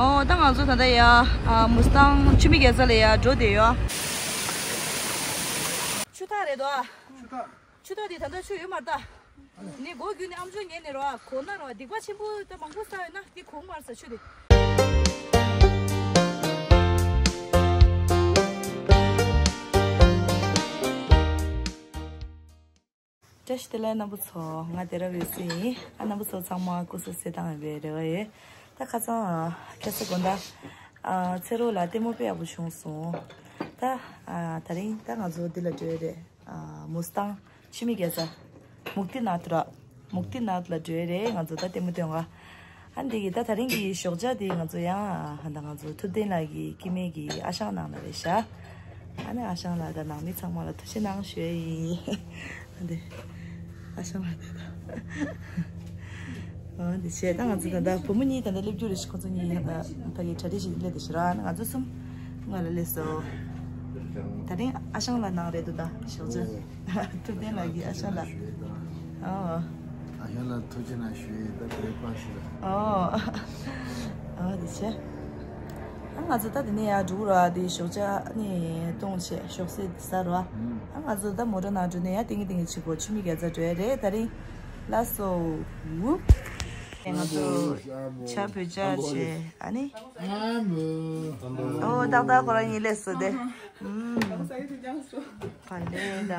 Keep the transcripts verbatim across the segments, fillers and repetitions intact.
ཨོ་ད་ང་ཚོ་ད་ལྟ་ཡ་ཨ་མུ་སི་ཐང་ཆུ་མིག་རྒྱལ་ས་ལ་ཡ་འགྲོ་བསྡད་ཡོད། ཆུ་ཐག་རེད་དོ། ཆུ་ཐག་ཆུ་ཐག་དེ་ད་ལྟ་ཆུ་ཡོད་མ་རེད་ད། ནི་སྒོ་རྒྱུ་ནི་ཨམ་ཅོག་ཉན་ནས་རོ་གོ་ན་རོ་སྡིག་པ་ཆེན་པོ་ད་མང་པོ་བསགས་ཡོད་ན་དེ་གོ་མ་རེད་ས་ཆུ་དེ། བཀྲ་ཤིས་བདེ་ལེགས་རྣམ་པ་ཚོ། ང་དེ་ར་བའི་སི་ཡིན། ཨ་རྣམ་པ་ཚོ་ཚང་མ་སྐུ་གཟུགས་གསལ་ཐང་ཡོད་པའི་རེ་བ་ཡོད། ད་ཁ་སང་ཁ་སང་དགོང་དག་ཨ་ཚེ་རོགས་ལ་ལྟད་མོ་དཔེ་ཡག་པོ་བྱུང་སོང་། ད་ཨ་ད་རིང་ད་ང་ཚོ་འདི་ལ་འགྲོ་ཡི་རེད། ཨ་མུ་སི་ཐང་ཆུ་མིག་རྒྱལ་ས་མུག་ཏི་ནཱ་ཐུ་ར། མུག་ཏི་ནཱ་ཐུ་ལ་འགྲོ་ཡི་རེད། ང་ཚོ་ད་ལྟད་མོ་སྟོན་ག་ཨ་འདི་གི་ད་ད་རིང་གི་ཞོགས་ཇ་དེ་ང་ཚོ་ཡང་ཨ་ད་ང་ཚོ་ཐུབ་བསྟན་ལགས་ཀྱི་སྐྱེ་དམན་གྱི་ཨ་ཞང་ནང་ལ་རེད་ཤག་ཨ་ནི་ཨ་ཞང་ལགས་དང་ནང་མི་ཚང་མ་ལ་ཐུགས་རྗེ་གནང་ཞུ་ཡི་ཡིན། ཨ་འདི་ཨ་ཞང་ལགས་དེ་ད་ཨ་འདི་བྱས་ད་ང་ཚོ་ད་ལྟ་བུ་མོ་གཉིས་ད་ལྟ་སླེབས་རྒྱུ་རེད་ཤག་ཁོ་ཚོ་གཉིས་ད་ལྟ་ཕ་གི་གྲ་སྒྲིག་བྱེད་སླེབས་དེ་ཤི་ར། ཨ་ནི་ང་ཚོ་གསུམ་སྔོན་ལ་སླེབས་སོང་། ད་རིང་ཨ་ཞང་ལགས་ནང་རེད་འདུག་ད་ཞོགས་ཇ། ཐུབ་བསྟན་ལགས་ཀྱི་ཨ་ཞང་ལགས། ཨོ། ཨ་ཞང་ལགས་ཐུགས་རྗེ་གནང་ཞུ་ཡི་ད་བོད་པ་ཞིག་ལ། ཨོ། ཨོ་དེ་བྱས། ཨ་ང་ཚོ་ད་དེ་ནས་ཡར་འགྲོ་ར་དེ་ཞོགས་ཇ་ནི་གཏོང་བྱས་ཞོགས་ཟས་ཟ་ར། ཨ་ང་ཚོ་ད་མོ་ཊ་ནང་འགྲོ་ནས་ཡར་ཏིང་ངེ་ཏིང་ངེ་ཆུ་བོ་ཆུ་མིག་རྒྱལ་ས་འགྲོ་ཡ་རེད་ད་རིང་། ལགས་སོ། ཝུབ། ང་ཚོ་ཇ་བོད་ཇ་བྱས་ཨ་ནི། ཨོ་ཏག་ཏག་ཁོ་རང་གཉིས་སླེབས་སོང་དེ། ཨུམ། ཕ་ལེ་ད།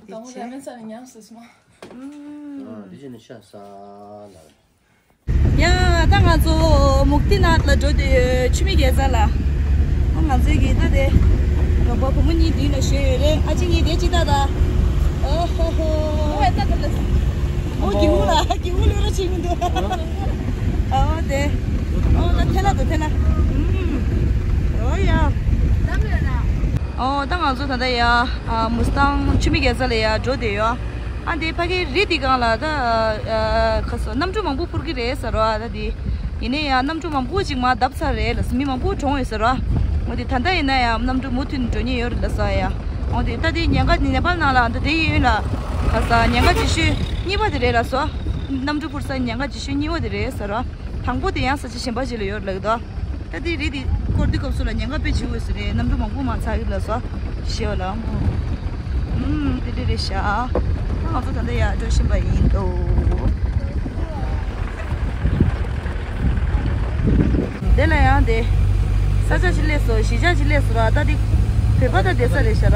དང་པོ་ར་མེན་ས་ནས་ཉམས་སུ་སོང་། ཨུམ། དེ་བཞིན་ནི་ཤ་ས་ལ། ཡ་ད་ང་ཚོ་མུག་ཏི་ནཱ་ཐུ་ལ་འགྲོ་དུས་ཆུ་མིག་རྒྱལ་ས་ལ། ཨ་ང་ཚོའི་གི་ད་དེ་རོགས་པ་བུ་མོ་གཉིས་མདུན་ལ་བཞུགས་ཡོད་རེད། ཨ་ཅེ་གཉིས་དེ་ཅི་ད་ད། ཨོ་ཧོ་ཧོ། ཨོ་ད་ད་ད། ཨོ་གི་ཧུ་ལ་གི་ཧུ་ལུ་ར་ཆིག་མི་འདུག་ཨོ་དེ། ཨོ་ལ་ཐེ་ལ་དུ་ཐེ་ལ། ཨུམ། ཨོ་ཡ། ཨོ་ད་ང་ཚོ་ད་ལྟ་ཡ་ཨ་མུ་སི་ཐང་ཆུ་མིག་རྒྱལ་ས་ལ་ཡ་འགྲོ་བསྡད་ཡོད། ཨ་འདི་ཕ་གི་རི་འདི་སྒང་ལ་ད་ཨ་ཁ་སོ་གནམ་གྲུ་མང་པོ་འཕུར་གི་རེད་ཟེར་བ་ད་འདི། ཡིན་ནའི་ཡ་གནམ་གྲུ་མང་པོ་ཅིག་མར་བརྡབས་ཚར་རེད་ལ་མི་མང་པོ་གྲོངས་ཡོད་ཟེར་བ། འོ་དེ་ད་ལྟ་ཡིན་ན་ཡང་གནམ་གྲུ་མུ་མཐུད་ནས་འགྲོ་མཁན་ཡོད་རེད་ལ་ས་ཡ། འོ་དེ་ད་དེ་ཉེན་ཁ་ནེ་པཱལ་ནང་ལ་འདི་དེ་ཡིན་ལ། ཁ་ས་ཉེན་ཁ་ཆེ་ཤོས་གཉིས་པ་དེ་རེད་ལ་སོ། གནམ་གྲུ་འཕུར་ས་ཉེན་ཁ་ཆེ་ཤོས་གཉིས་པ་དེ་རེད་ཟེར་བ། དང་པོ་དེ་ཡང་ས་ཆ་གཞན་པ་ཞིག་ལ་ཡོད་རེད་ལབ་ཀྱི་འདུག་ད་དེ་རི་དེ་སྐོར་དུས་སྐབས་སུ་ལ་ཉེན་ཁ་དཔེ་ཆེ་བོ་ཞིག་རེད། གནམ་གྲུ་མང་པོ་མར་ཚར་གི་ལ་སོ། ཞེས་པ་ལ་ཨང་། ཨུམ་དེ་འདྲ་རེད་ཤག་ད་ང་ཚོ་ད་ལྟ་ཡར་འགྲོ་བཞིན་པ་ཡིན་འདུག་དེ་ལ་ཡང་དེ། ས་ཆ་ཅིག་སླེབས་སོང་། གཞིས་ཆགས་ཅིག་སླེབས་སོང་ར། ད་དེ་བོད་པ་ད་བསྡད་ས་རེད་ཤག་ར།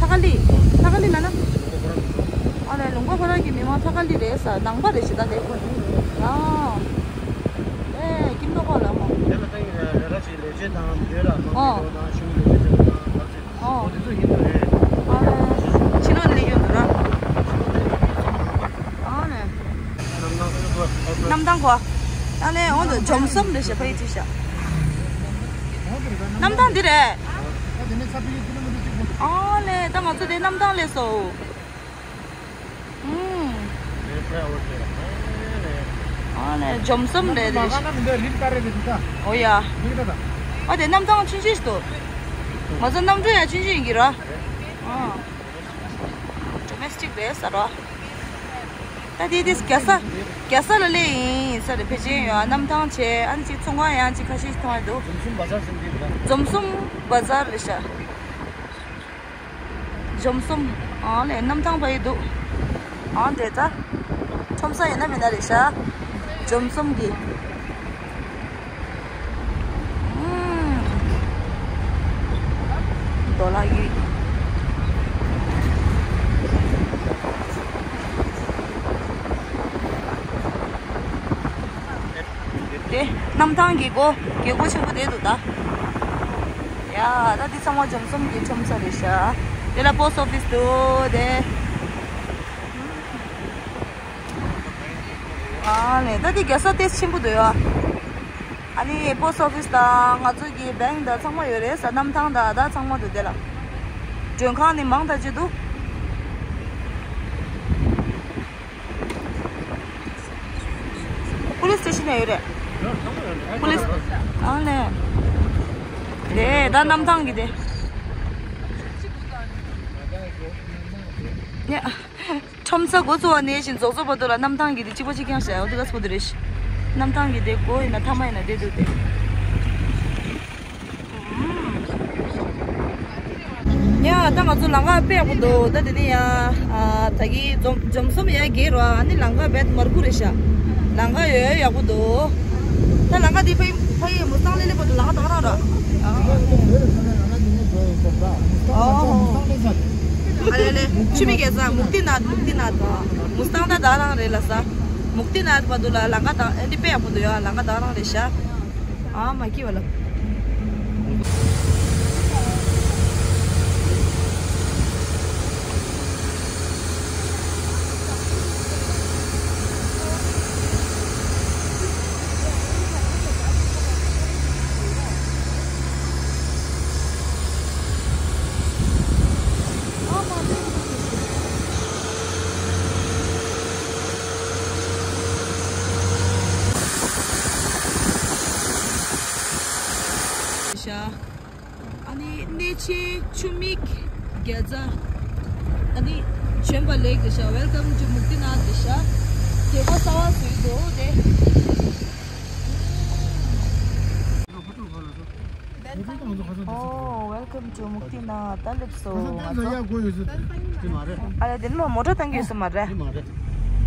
ཐ་ཀ་ལི། ཐ་ཀ་ལི་ལ་ན། ཨ་ལས་ལུང་པ་ཁོ་རང་གི་མི་མང་ཐ་ཀ་ལི་རེད་ས། ནང་པ་རེད་ཤག་ད་དེ་ཁོ། ཨ། ཨེ་ཀིམ་ནོ་ཁོ་ལ་མོ། དེ་ལ་ད་ཡིན་ན་ལས་ཀ་ཅིག་ལས་བྱེད་དང་བོད་ལ་མང་པོ་ཡོད་དང་གཞུང་ལས་བྱེད་དང་། ཨོ། འོ་དེ་ཚོ་ཡིན་པ་རེད། ཨ་ཕྱི་ལོགས་ནས་སླེབས་ཡོད་འདུག་ར། ཨ་ནས། གནམ་ཐང་གོ། ཨ་ནས་འོང་དུ་འཇོམས་སོམ་རེད་ཞེས་པ་ཡི་ཅི་ཤག་གནམ་ཐང་འདི་རེད། ཨ་ནས་ད་ང་ཚོ་དེ་གནམ་ཐང་སླེབས་སོང་། ཨུམ། ཨ་ལས་འཇོམས་སོམ་རེད་དེ། འོ་ཡ། ཨ་དེ་གནམ་ཐང་ཆུང་ཆུང་ཞིག་འདུག་ང་ཚོ་གནམ་གྲུ་ཡང་ཆུང་ཆུང་ཡིན་གྱི་ར། ཨ། ཌོ་མེ་སི་ཊིག་རེད་ཟེར་ར། ད་དེ་དེ་རྒྱལ་ས། རྒྱལ་ས་ལ་སླེབས་ཡིན་ས་རེད། ཕལ་ཆེར་ཡོད་གནམ་ཐང་བྱས་ཨ་ནི་ཅིག་ཚོང་ཁང་ཡང་ཅིག་ཁ་ཤས་ཤིག་མཐོང་ཡ་འདུག་འཇོམས་སོམ་བ་ཛར་ཟེར་གྱི་རེད། འཇོམས་སོམ་བ་ཛར་རེད་ཤག་འཇོམས་སོམ། ཨ་ལས་གནམ་ཐང་པ་ཡི་འདུག་ཨ་འདྲེ་ད། ཁྲོམ་ས་ཡིན་ན་མིན་ན་རེད་ཤག་འཇོམས་སོམ་གྱི། ཨུམ། རྡོ་ལག་ཡོད། དེ་གནམ་ཐང་གི་སྒོ་རྒྱལ་སྒོ་ཆེན་པོ་དེ་འདུག་ད། ཡ་ད་འདི་ཚང་མ་འཇོམས་སོམ་གྱི་ཁྲོམ་ས་རེད་ཤག་དེ་ལ་པོ་སི་ཊི་ཨོ་ཕི་སི་འདུག་དེ། ཨ་ལས་ད་འདི་རྒྱལ་ས་དེ་ཆེན་པོ་འདུག་ཡ། ཨ་ནི་པོ་སི་ཊི་ཨོ་ཕི་སི་དང་ང་ཚོ་གི་བེང་དང་ཚང་མ་ཡོད་རེད་ས། གནམ་ཐང་དང་ད་ཚང་མ་འདུག་དེ་ལ། མགྲོན་ཁང་ནི་མང་ད་ཅི་འདུག་པུ་ལིས་སི་ཊེ་ཤན་ཡོད་རེད། པུ་ལིས། ཨ་ནས། དེ་ད་གནམ་ཐང་གི་དེ། ཡ། ཁྲོམ་ས་འགོ་ཚུགས་པ་ནས་བཞིན་རྫོགས་རྫོགས་བར་དུ་ལ་གནམ་ཐང་གི་དེ་གཅིག་པ་གཅིག་རྐྱང་བྱས་འོ་དེ་ག་ཚོད་དེ་རེད། གནམ་ཐང་གི་དེ་སྒོ་ཡིན་ན་ཐ་མ་ཡིན་ན་དེ་འདུག་སྟེ། ཡ་ད་ང་ཚོ་ལམ་ཁ་དཔེ་ཡག་པོ་འདུག་ད་དེ་ནས་ཡ། ཨ་ད་གི་འཛོམས་འཛོམས་སོང་ཡ་རྒྱལ་རོ། ཨ་ནི་ལམ་ཁ་བེད་མར་ཁུ་རེད་ཤག་ལམ་ཁ་ཡོད་ཡག་པོ་འདུག་ད་ལམ་ཁ་དེ་ཕ་ཡི་ཕ་ཡི་མུ་སྟང་ལེ་ལེ་པོ་འདུག་ལམ་ཁ་དང་རང་ར། ཨོ། ཨ་ལེ་ལེ་ཆུ་མིག་གེ་ས་མུག་ཏི་ནཱཐ་མུག་ཏི་ནཱཐ་དང་མུ་སྟང་ད་ད་རང་རེད་ལ་ས། མུག་ཏི་ནཱཐ་པ་འདུག་ལ་ལམ་ཁ་དང་ཨ་འདི་དཔེ་ཡག་པོ་འདུག་ཡ་ལམ་ཁ་དང་རང་རེད་ཤག་ཨ་མ་སྐྱིད་པ་ལ། ཤག་ཨ་ནི་གནས་ཆེན་ཆུ་མིག་རྒྱ་རྩ། ཨ་ནི་བྱོན་པ་ལེགས་དེ་ཤག Welcome to མུག་ཏི་ནཱཐ་དེ་ཤག་རྒྱལ་པོ་གསར་པ་བཟོས་འདུག་དེ། ཨོ། Welcome to མུག་ཏི་ནཱཐ་ད་སླེབས་སོང་ང་ཚོ། ཨ་ལེ་དེ་ནི་མོ་ཊ་བཏང་གི་ཡོད་ས་མ་རེད།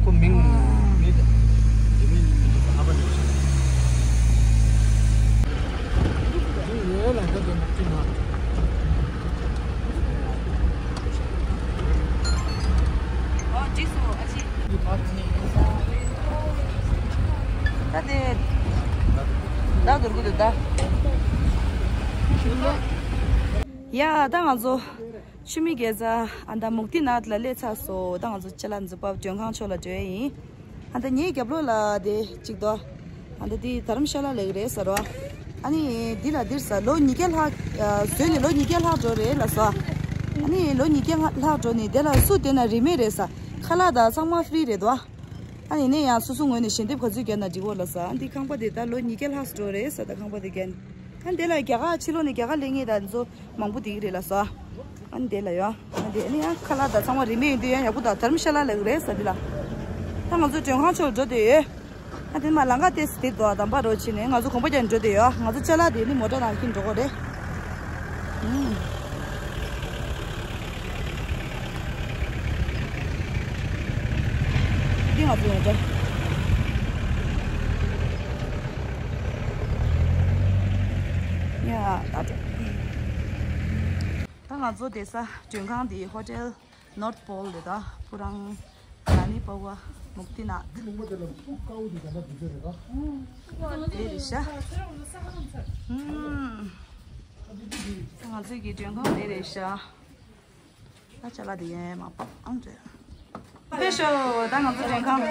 ཁོ་མིང་མི་འདུག་ཨ་ཕ་འདུག་ཤག་ཨོ་འགྲིག་སོང་ཨ་ཅེ། ད་དེ་ད་དུར་གི་འདུག་ད། ཡ་ད་ང་ཚོ་ཆུ་མིག་གེ་ས་ཨ་ད་མུག་ཏི་ནཱཐ་ལ་སླེབས་ཚར་སོང་། ད་ང་ཚོ་ཅ་ལག་འཛུགས་པ་མགྲོན་ཁང་ཕྱོགས་ལ་འགྲོ་ཡ་ཡིན། ཨ་ད་ངའི་རྒྱབ་ལོགས་ལ་དེ་གཅིག་འདུག་ཨ་ད་དེ་དྷ་རམ་ཤ་ལ་ལེགས་རེད་ཟེར་བ། ཨ་ནི་འདི་ལ་འདིར་ས་ལོ་ཉིས་བརྒྱ་ལྷག་བཟོས་ནས་ལོ་ཉིས་བརྒྱ་ལྷག་འགྲོ་རེད་ལ་སོ། ཨ་ནི་ལོ་ཉིས་བརྒྱ་ལྷག་འགྲོ་ནས་དེ་ལ་སུ་བསྡད་ན་རིན་མེད་རེད་ས། ཁ་ལག་དང་ཚང་མ་ཧྥི་རི་རེད་དོ། ཨ་ནི་ནས་ཡང་སོ་སོ་ངོས་ནས་ཞལ་འདེབས་ག་ཚོད་བརྒྱབ་ན་འགྲིག་གོ་ལ་ས། ཨ་འདི་ཁང་པ་དེ་ད་ལོ་ཉིས་བརྒྱ་ལྷག་འགྲོ་རེད་ས། ད་ཁང་པ་དེ་བརྒྱབ་ནས་ཨ་འདི་ལ་རྒྱ་གར་ཕྱི་ལོགས་ནས་རྒྱ་གར་སླེབས་མཁན་ད་ཚོ་མང་པོ་དེ་གི་རེད་ལ་སོ། ཨ་ནི་དེ་ལ་ཡོད། ཨ་ནི་དེ་ནི་ཡང་ཁ་ལག་དང་ཚང་མ་རིན་མེད་ཡིན་དུས་ཡང་ཡག་པོ་དང་དྷ་རམ་ཤ་ལ་ལ་རེད་ས་འདི་ལ། ད་ང་ཚོ་མགྲོན་ཁང་ཕྱོགས་འགྲོ་དུས་ཡོད། ཨ་དེ་མ་ལམ་ཁ་དེ་སི་དེ་དོ་དམ་པ་རོ་ཕྱིན་ནས་ང་ཚོ་གོམ་པ་རྒྱག་འགྲོ་དུས་ཡོད། ང་ཚོ་ཅ་ལག་དེ་ནི་མོ་ཊ་ནང་ཁྱེར་འགྲོ་གོ་རེད། ཨུམ། འདི་ང་ཚོ་ཡོང་འདྲ། ཡ་ད་འགྲོ། ད་ང་ཚོ་བསྡད་ས་མགྲོན་ཁང་འདི་ཧོ་ཊེལ་ནོར་ཐི་པོལ་རེད། ད་སྤུ་རང་རཱ་ནི་པ་ཝ་མུག་ཏི་ནཱཐ། འདི་ལུང་པ་དེ་ལ་སྤུ་དཀར་པོ་དེ་ག་ན་འདི་ཚོ་རེད་ད། དེ་རེད་ཤག་ཨུམ། ང་ཚོའི་གི་མགྲོན་ཁང་དེ་རེད་ཤག་ད་ཅ་ལག་དེ་ཡང་མ་པ་ཨང་ཅེ། ཕེབས་ཤོག་ད་ང་ཚོ་མགྲོན་ཁང་།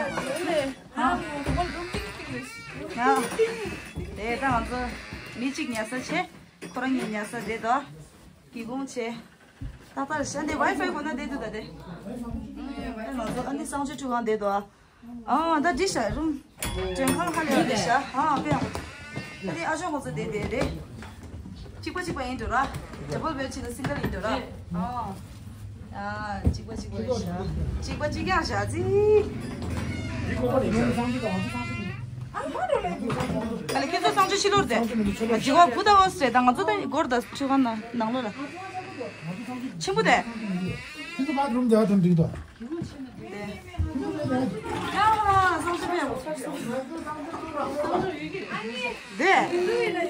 ཨ། ཨ། དེ་ད་ང་ཚོ་མི་གཅིག་ཉལ་ས་བྱས། ཁོ་རང་གཉིས་ཉལ་ས་བསྡད་དོ། སྒེའུ་ཁུང་བྱས། ཏག་ཏག་ཤ་འདི་ཝའི་ཕའི་སྒོ་ན་བསྡད་འདུག་ད་དེ། ཨ་ང་ཚོ་ཨ་ནི་གསང་སྤྱོད་ཁྲུས་ཁང་བསྡད་དོ། ཨ་ད་འདི་ཤ་རུམ། མགྲོན་ཁང་ཧ་ལས་རེད་ཤག་ཨ་དཔེ་ཡག་པོ། ཨ་ནི་ཨ་ཞོ་ང་ཚོ་བསྡད་བསྡད་རེད། གཅིག་པ་གཅིག་པ་ཡིན་འགྲོ་ར། ཌབ་བལ་བེཌ་བྱས་ན་སིང་གལ་ཡིན་འགྲོ་ར། ཨ། ཨ་གཅིག་པ་གཅིག་པ་རེད་ཤག་གཅིག་པ་གཅིག་རྐྱང་ཤག་ཙི། ཨ་ལེ་ཁྱེད་ཚོ་གསང་སྤྱོད་ཕྱི་ལོགས་རེད། ཨ་འཇིགས་པ་བུ་དང་འོ་ཟེར་ད་ང་ཚོ་ད་སྒོར་ད་ཆུ་ཁང་ནང་ནང་ལོགས་ལ། ཆེན་པོ་དེ། ཁྱེད་ཚོ་བཱཐ་རུམ་དེ་ཨ་ཐོན་འགྲིག་དོ། དེ། ཡ་ཧ་སང་ཆུ་ཕེ། དེ།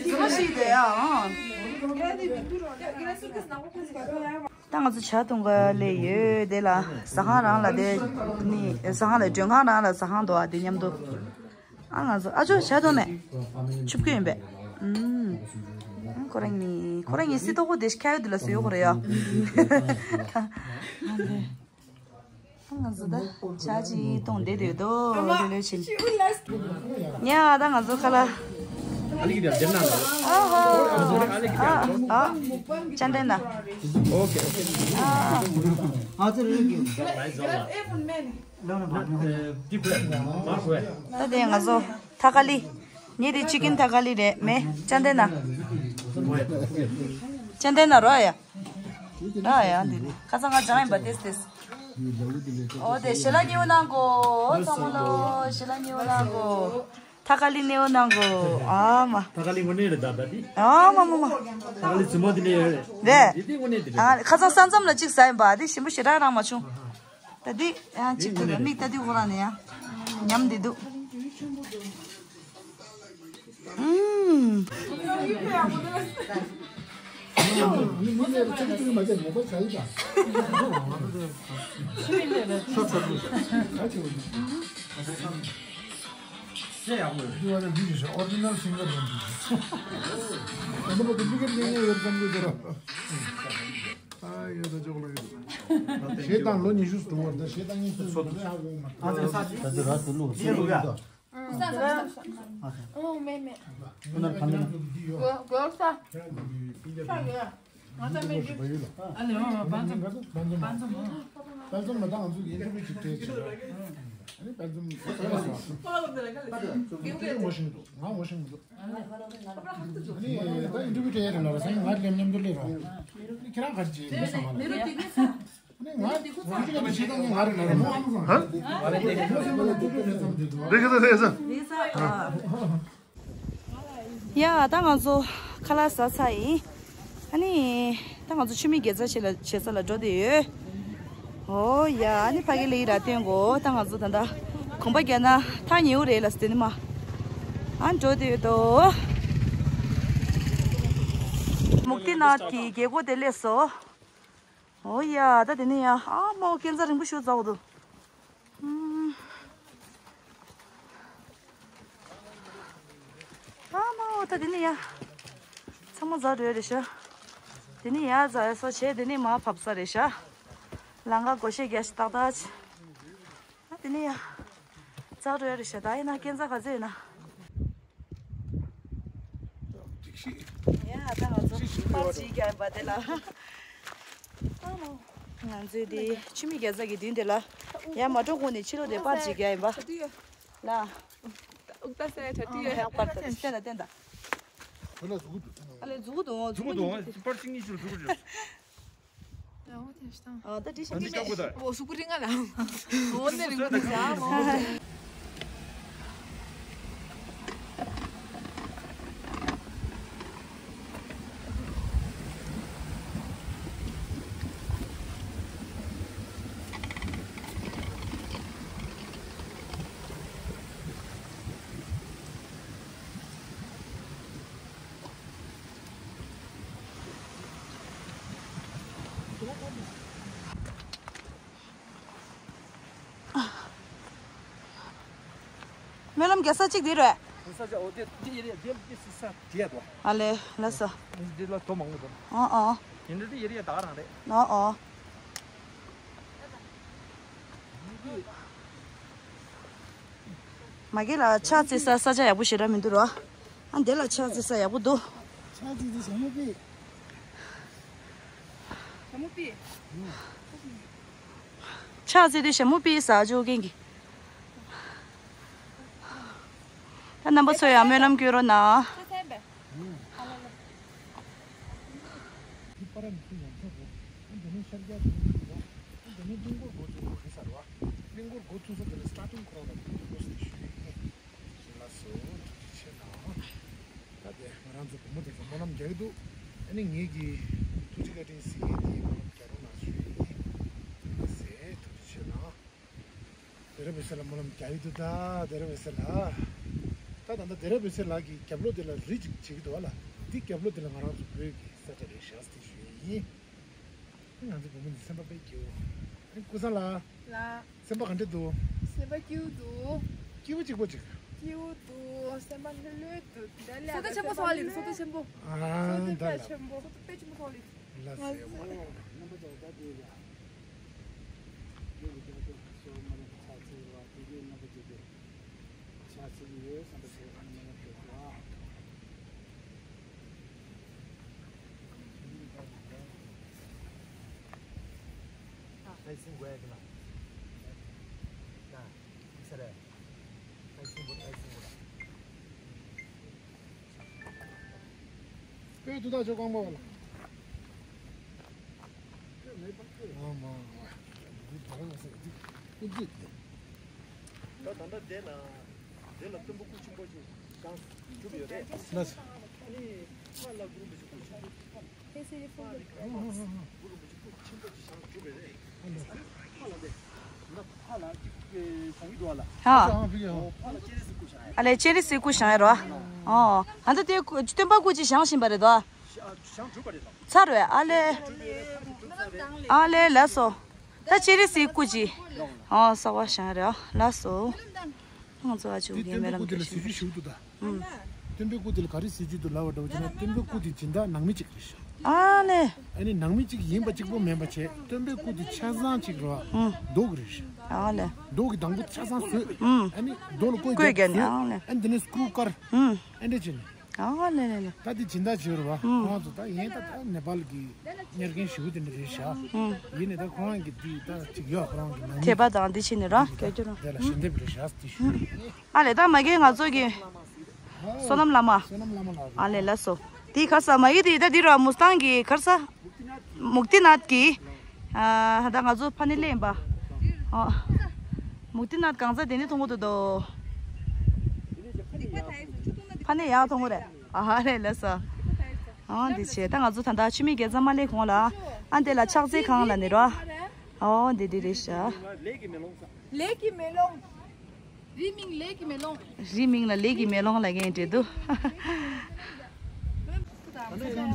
ཟི་མ་ཤི་དེ་ཡ་ཨང་། ད་ང་ཚོ་ཇ་འཐུང་ག་སླེབས་ཡོད། དེ་ལ་ཟ་ཁང་རང་ལ་དེ་ནི་ཟ་ཁང་ལ་མགྲོན་ཁང་རང་ལ་ཟ་ཁང་འདུག་ཨ། དེ་མཉམ་དུ་ཨ་ང་ཚོ་ཨ་ཅོ་ཇ་འཐུང་མེད་ཆུབ་ཀྱི་ཡིན་པས། ཨུམ། ཁོ་རང་གཉིས་ཁོ་རང་གཉིས་སི་ཏོག་པོ་དེ་ཁ་ཡོད་དེ་ལ་སུ་ཡོད་ཁོ་རེ་ཡ། ཨ་ང་ཚོ་ད་ཇ་ཅིག་འཐུང་བསྡད་དུས་དོ་ལོ་ལོ་ཕྱིན། ཉ་ད་ང་ཚོ་ཁ་ལ། ཨ་ཧོ། ཨ་ཨ། ཅན་དེ་ན། ཨོ་ཁེ་ཨོ་ཁེ། ཨ། ད་དེ་ང་ཚོ་ཐ་ཀ་ལི། ངས་དེ་ཅི་ཀིན་ཐ་ཀ་ལི་རེད་མེ་ཅན་དེ་ན། ཅན་དེ་ན་རོ་ཡ། ར་ཡ་འདི་ཁ་སང་ང་སྦྱངས་ཡིན་པ་ཏེས་ཏེས། ཨོ་དེ་ཞལ་ལག་ཉེ་བོ་གནང་གོ་ཚང་མ་ལོ་ཞལ་ལག་ཉེ་བོ་གནང་གོ་ཐ་ཀ་ལི་ནེའུ་ནང་གོ། ཨ་མ། ཐ་ཀ་ལི་དངོས་གནས་རེད་ད་ད་དེ། ཨ་མ་མ་མ། ཐ་ཀ་ལི་རྫུན་མ་དེ་ནས་ཡོད་རེད། རེད། དེ་དེ་དངོས་གནས་དེ་རེད། ཨ་ཁ་སང་ས་མཚམས་ལ་གཅིག་ཟ་ཡིན་པ་དེ་ཞིམ་པོ་ཞེ་དྲག་རང་མ་བྱུང་། ད་དེ་ཡང་གཅིག་ཐུག་ལ་མིག་ལྟ་དུས་ཁོ་རང་ནས་ཡང་ཉམས་བསྡད་འདུག་ཨུམ། ཨོ་རི་ཇི་ནལ་སིང་གར་རེད་འདུག་ཨ་ཡོད་ད་ཅོག་ལ་ཡོད། ཞེ་དང་ལོ་ཉི་ཤུ་དྲུག་བར་ད་ཞེ་དང་ཉི་ཤུ་དྲུག་བར་ད་ཧ་གོ་མ་ཐུབ། ད་དེ་ར་དེ་ལུགས་སེ་ལུགས་ད། ཨོ་མེ་མེ། ཁོ་ན་གང་ལ། གོ་གོ་ས། ང་ཚ་མེད་རྒྱུ། ཨ་ལེ་ཨོ་པན་ཙམ། པན་ཙམ། པན་ཙམ་མ་ད་ང་ཚོ་ཡིན་ཚུལ་གྱི་གྲས་ཆེ། ཨ་ནི་པན་ཙམ་ཚོ་ལ་སོང་། ངོ་ཤེས་མི་འདུག་ང་ངོ་ཤེས་མི་འདུག་ཨ་ནི་ད་ཨིན་ཊར་བིའུ་སྤྲད་ཡ་རེད་ལ་ར་ས་ཡིན་ང་ལེམ་ལེམ་དུ་སླེབས་རོགས། ཁྱེད་རང་ག་རེ་བྱེད་མི་ས་མ་ལ། ཨ་ནི་ང་ང་ཚོ་གི་བྱེད་སྟངས་ནི་ང་རེད་ལ་ར་མོ་ཨ་མོ་ཧ། ལེགས་སོ་ལེགས་སོ། ཡ་ད་ང་ཚོ་ཁ་ལག་ཟ་ཚར་ཡིན། ཨ་ནི་ད་ང་ཚོ་ཆུ་མིག་དགེ་རྩ་བྱེད་ལ་བྱེད་ས་ལ་འགྲོ་བསྡད་ཡོད། ཨོ་ཡ་ཨ་ནི་ཕ་གི་ལི་ར་སྟོན་གོ་ད་ང་ཚོ་ད་ད་གོམ་པ་རྒྱག་ན་ཐག་ཉེ་བོ་རེད་ལ་སྟེ་ནི་མ། ཨ་འགྲོ་བསྡད་ཡོད་དོ། མུག་ཏི་ནག་གི་རྒྱལ་སྒོ་དེ་སླེབས་སོ། ཨོ་ཡ་ད་དེ་ནི་ཡ་ཨ་མོ་སྐས་འཛེག་རིང་པོ་ཞིག་འཛེགས་འདུག་ཨ་མ་འོ་ད་དེ་ནི་ཡ། ཚང་མ་འཛེགས་འགྲོ་ཡ་རེད་ཤག་དེ་ནི་ཡ་འཛེགས་ཡ་སོ་བྱས་དེ་ནི་མ་ཕབ་ས་རེད་ཤག་ལམ་ཁ་སྒོ་ཕྱེ་རྒྱག་ཞིག་ཏག་ཏག་ཅིག་ཨ་དེ་ནི་ཡ། འཛེགས་འགྲོ་ཡ་རེད་ཤག་ད་ཡིན་ན་སྐས་འཛེག་ག་ཚོད་ཡོད་ན། ཡ་ད་ང་ཚོ་པར་ཅིག་རྒྱག་ཡིན་པ་དེ་ལ། ང་ཚོས་དེ་ཆུ་མིག་རྒྱག་ས་གི་མདུན་དེ་ལ་ཡར་མ་འགྲོ་གོང་ནས་ཕྱི་ལོགས་དེ་པར་ཅིག་རྒྱག་ཡིན་པ། ལ། ཨུག་ཏ་སེ་ཁྲ་ཏི་ཡོད། ཡག་པར་ད་བསྟན་ད་བསྟན་ད། ཨ་ལེ་མཛུ་གུ་འདུག་ཨ་ལེ་མཛུ་གུ་འདུག་ཨོ་མཛུ་གུ་འདུག་ཨོ་པར་ཅིག་གཉིས་ཤིག་མཛུ་གུ་རེད། ཨ་ད་དེ་ཤ་ཨ་འདི་ལྕགས་པོ་ད། ཨོ་གཟུགས་པོ་རིང་ང་ལ། ཨོ་ནེ་རིང་པོ་འདུག་ཟ་མོ། སྨོན་ལམ་རྒྱག་ས་གཅིག་འདི་རེད། ས་ཆ་འོ་དེ་འདི་ཡེ་རེ་རྒྱལ་གྱི་སི་ས་དེ་ཡ་དོ། ཨ་ལེ་ལ་ས། འདི་ལ་དོ་མང་པོ་དོ། ཨོ་ཨོ། ཡིན་འདི་ཡེ་རེ་ད་རང་རེད། ཨོ་ཨོ། མ་གི་ལ་ཕྱག་བཙལ་ས་ས་ཆ་ཡག་པོ་ཞེ་དྲག་མི་འདུག་རོ། ཨ་འདི་ལ་ཕྱག་བཙལ་ས་ཡག་པོ་འདུག་ཕྱག་བཙལ་དེ་ཞྭ་མོ་པི། ཞྭ་མོ་པི། ཕྱག་བཙལ་དེ་ཞྭ་མོ་པི་ཟ་འཇོག་མཁན་གྱི། ད་རྣམ་པ་ཚོ་ཡང་སྨོན་ལམ་སྐྱོན་རོགས་གནང་། འདི་པར་མི་ཚུ་ཡོང་ཆོག་རེད། འདི་ནས་ཤར་རྒྱག་འདི་ནས་ཤར་རྒྱག་འདི་ནས་གླིང་སྐོར་འགོ་ཚུགས་འགོ་ཚུགས་ས་རེད་བ། གླིང་སྐོར་འགོ་ཚུགས་ས་དེ་ལ་སི་ཊར་ཊིང་ཁོ་རང་ལ་འགོ་ཚུགས་ཏེ་ཞུ་ཡིན། ལགས་སོ་ཐུགས་རྗེ་ཆེ་གནང་། ད་དེ་ང་རང་ཚོ་བུ་མོ་དེ་ཚོ་སྨོན་ལམ་རྒྱག་གི་འདུག་ཨ་ནི་ངེད་ཀྱི་ཐུགས་རྗེ་བཀའ་དྲིན་གཟིགས་ཡས་དེ་སྨོན་ལམ་རྒྱག་རོགས་གནང་ཞུ་ཡིན། ལགས་སེ་ཐུགས་རྗེ་ཆེ་གནང་། དེ་ར་བེ་སེ་ལ་སྨོན་ལམ་རྒྱག་གི་འདུག་ད་དེ་ར་བེ་སེ་ལ། ད་ད་ལྟ་དེ་ར་བེ་སེ་ལགས་ཀྱི་རྒྱབ་ལོགས་དེ་ལ་རི་ཅིག་བྱེད་ཀྱི་འདུག་བ་ལ། འདི་རྒྱབ་ལོགས་དེ་ལ་ང་རང་ཚོ་བོད་ཀྱི་ས་ཆ་རེད་ཤག་ཟེར་ཞུ་ཡས་ཡིན། ང་ཚོ་བུ་མོ་འདི་སེམས་པ་དཔེ་སྐྱིད་པོ། ཨ་ནི་ཀུ་སང་ལགས། ལགས། སེམས་པ་ག་འདྲ་འདུག་སེམས་པ་སྐྱིད་པོ་འདུག་སྐྱིད་པོ་གཅིག་པོ་ཅིག་སྐྱིད་པོ་འདུག་སེམས་པ་ལྷོད་ལྷོད་འདུག་ད་ལས་བསོད་བདེ་ཆེན་པོ་ཚོར་ལེ་བསོད་བདེ་ཆེན་པོ། ཨ་བསོད་བདེ་ད་དཔེ་ལ། ཆེན་པོ། བསོད་བདེ་དཔེ་ཆེན་པོ་ཚོར་ལེ། ལགས་སེ། རྣམ་པ་ཚོ་ད་དེ་ལ། ཡོད་ཀྱི་ཀྱང་ཀྱང་སོ་མ་ལ་ཕྱག་འཚལ་བ་དེ་གའི་རྣམ་པ་ཅིག་གི་ཕྱག་འཚལ་གྱི་ཡོད་བསམ་པ་ཞིག་ཨ་ནི་མ་ལ་ཕེབས་པ། ཨ་ལེ་སིང་གོ་ཡ་གི་ན། ན། ས་རེ། ཨ་ལེ་སིང་གོ་ཨ་ལེ་སིང་གོ་ལ། པོའི་དུ་ཐག་ཆོད་རྐང་པ་བ་ལ། ཨ་མ་ཨ་མ། འདི་བར་བ་ཟེར་འདི་ཀུན་རྩིས་དེ། ད་ད་ལྟ་བསྡད་ན། དེ་ལ་སྟོན་པ་སྐུ་ཆེན་པོ་ཞིག་བཞེངས་གྲུབ་ཡོད་རེད། ལགས་སོ། ཨ་ནི་ཕར་ལ་གུ་རུ་རིན་པོ་ཆེ་སྐུ་ཆེན་པོ་ཞིག་ཕར་ལ་གུ་རུ་རིན་པོ་ཆེ་སྐུ་ཆེན་པོ་ཞིག་བཞེངས་གྲུབ་ཡོད་རེད། ཕར་ལ་དེ་ཕར་ལ་ཅིག་བཞེངས་ཡོད་འདུག་ཨ་ལ། ཧ། ཨ་ཕ་གི་ཧོ། ཕར་ལ་སྤྱན་རས་གཟིགས་སྐུ་བཞེངས་ཡོད་རོ། ཨ་ལས་སྤྱན་རས་གཟིགས་སྐུ་བཞེངས་ཡོད་རོ། ཨོ། ཨ་ད་དེ་སྟོན་པ་སྐུ་ཅིག་བཞེངས་བཞིན་པ་རེད་དོ། བཞེངས་གྲུབ་པ་རེད་དོ། ཚར་བས་ཨ་ལས། ཨ་ལས་ལགས་སོ། ད་སྤྱན་རས་གཟིགས་སྐུ་ཅིག་ཨོ་གསར་པ་བཞེངས་རེད་ཨ་ལགས་སོ། ང་ཚོ་ཨ་ཅུང་གི་སྨོན་ལམ་འདེབས་བཞིན། སྟོན་པའི་སྐུ་དེ་ལ་སྲིད་ཇུས་ཞུ་འདུག་ད། ཨུམ། སྟོན་པའི་སྐུ་དེ་ལ་ག་རེ་སྲིད་ཇུས་འདུག་ལབ་པ་འདྲ་བོ་བྱས་ན་སྟོན་པའི་སྐུ་དེ་སྦྱིན་བདག་ནང་མི་གཅིག་རེད་ཤག་ཨ་ལས། ཨ་ནི་ནང་མི་གཅིག་ཡིན་པ་གཅིག་པོ་མིན་པ་བྱས་སྟོན་པའི་སྐུ་དེ་ཆ་ཚང་གཅིག་རེད་བ། ཨུམ། རྡོ་གི་རེད་ཤག་ཨ་ལས། རྡོ་གི་དང་པོ་ཆ་ཚང་བཟོས། ཨུམ། ཨ་ནི་རྡོ་ལ་བརྐོས་བརྐོས་བརྒྱབ་ནས་བཟོས། ཨ་ལས། ཨ་ནི་དེ་ནས་སྐུ་དཀར། ཨུམ། ཨ་འདྲ་བྱས་ནས། ཨ་ལས་ལས་ལས། ད་དེ་སྦྱིན་བདག་བྱས་རེད་བ། ཨུམ། ཁོང་ཚོ་ད་ཡིན་ད་ད་ནེ་པཱལ་གི་གཉེར་མཁན་ཞུ་དེ་འདྲ་རེད་ཤག་ཨུམ། ཡིན་ནས་ད་ཁོང་གི་དེ་ད་ཅིག་ཡོད་ཁོ་རང་གི་ནང་མི། དད་པ་དང་འདི་བྱས་ནས་ར་སྐད་ཅོར། དེ་ལ་ཞལ་འདེབས་རེད་ཤག་དེ་ཞུ། ཨ་ལས་ད་མ་གི་ང་ཚོ་གི་བསོད་ནམས་བླ་མ། བསོད་ནམས་བླ་མ་ལགས། ཨ་ལས་ལགས་སོ། དེ་ག་ས་མ་གི་དེ་ད་དེ་ར་མུ་སྟང་གི་ག་ས། མུག་ཏི་ནཱཐ་གི། ཨ་ད་ང་ཚོ་ཕ་ནི་ལེན་པ། ཨ། མུག་ཏི་ནཱཐ་གང་ས་དེ་ནི་མཐོང་གོ་འདུག་དོ། ཕ་ནི་ཡག་མཐོང་གོ་རེད། ཨ་ཧ་རེད་ལགས་སོ། ཨ་འདི་བྱས་ད་ང་ཚོ་ད་ལྟ་ཆུ་མིག་རྒྱལ་མཚན་མ་སླེབས་གོང་ལ། ཨ་འདི་ལ་ཕྱག་འཚལ་ཁང་ལ་ནི་རོ། ཨོ་འདི་འདི་རེད་ཤག་ལས་ཀྱི་མེ་ལོང་། རིའི་མིང་ལས་ཀྱི་མེ་ལོང་། རིའི་མིང་ལ་ལས་ཀྱི་མེ་ལོང་ལབ་མཁན་འདྲ་འདུག་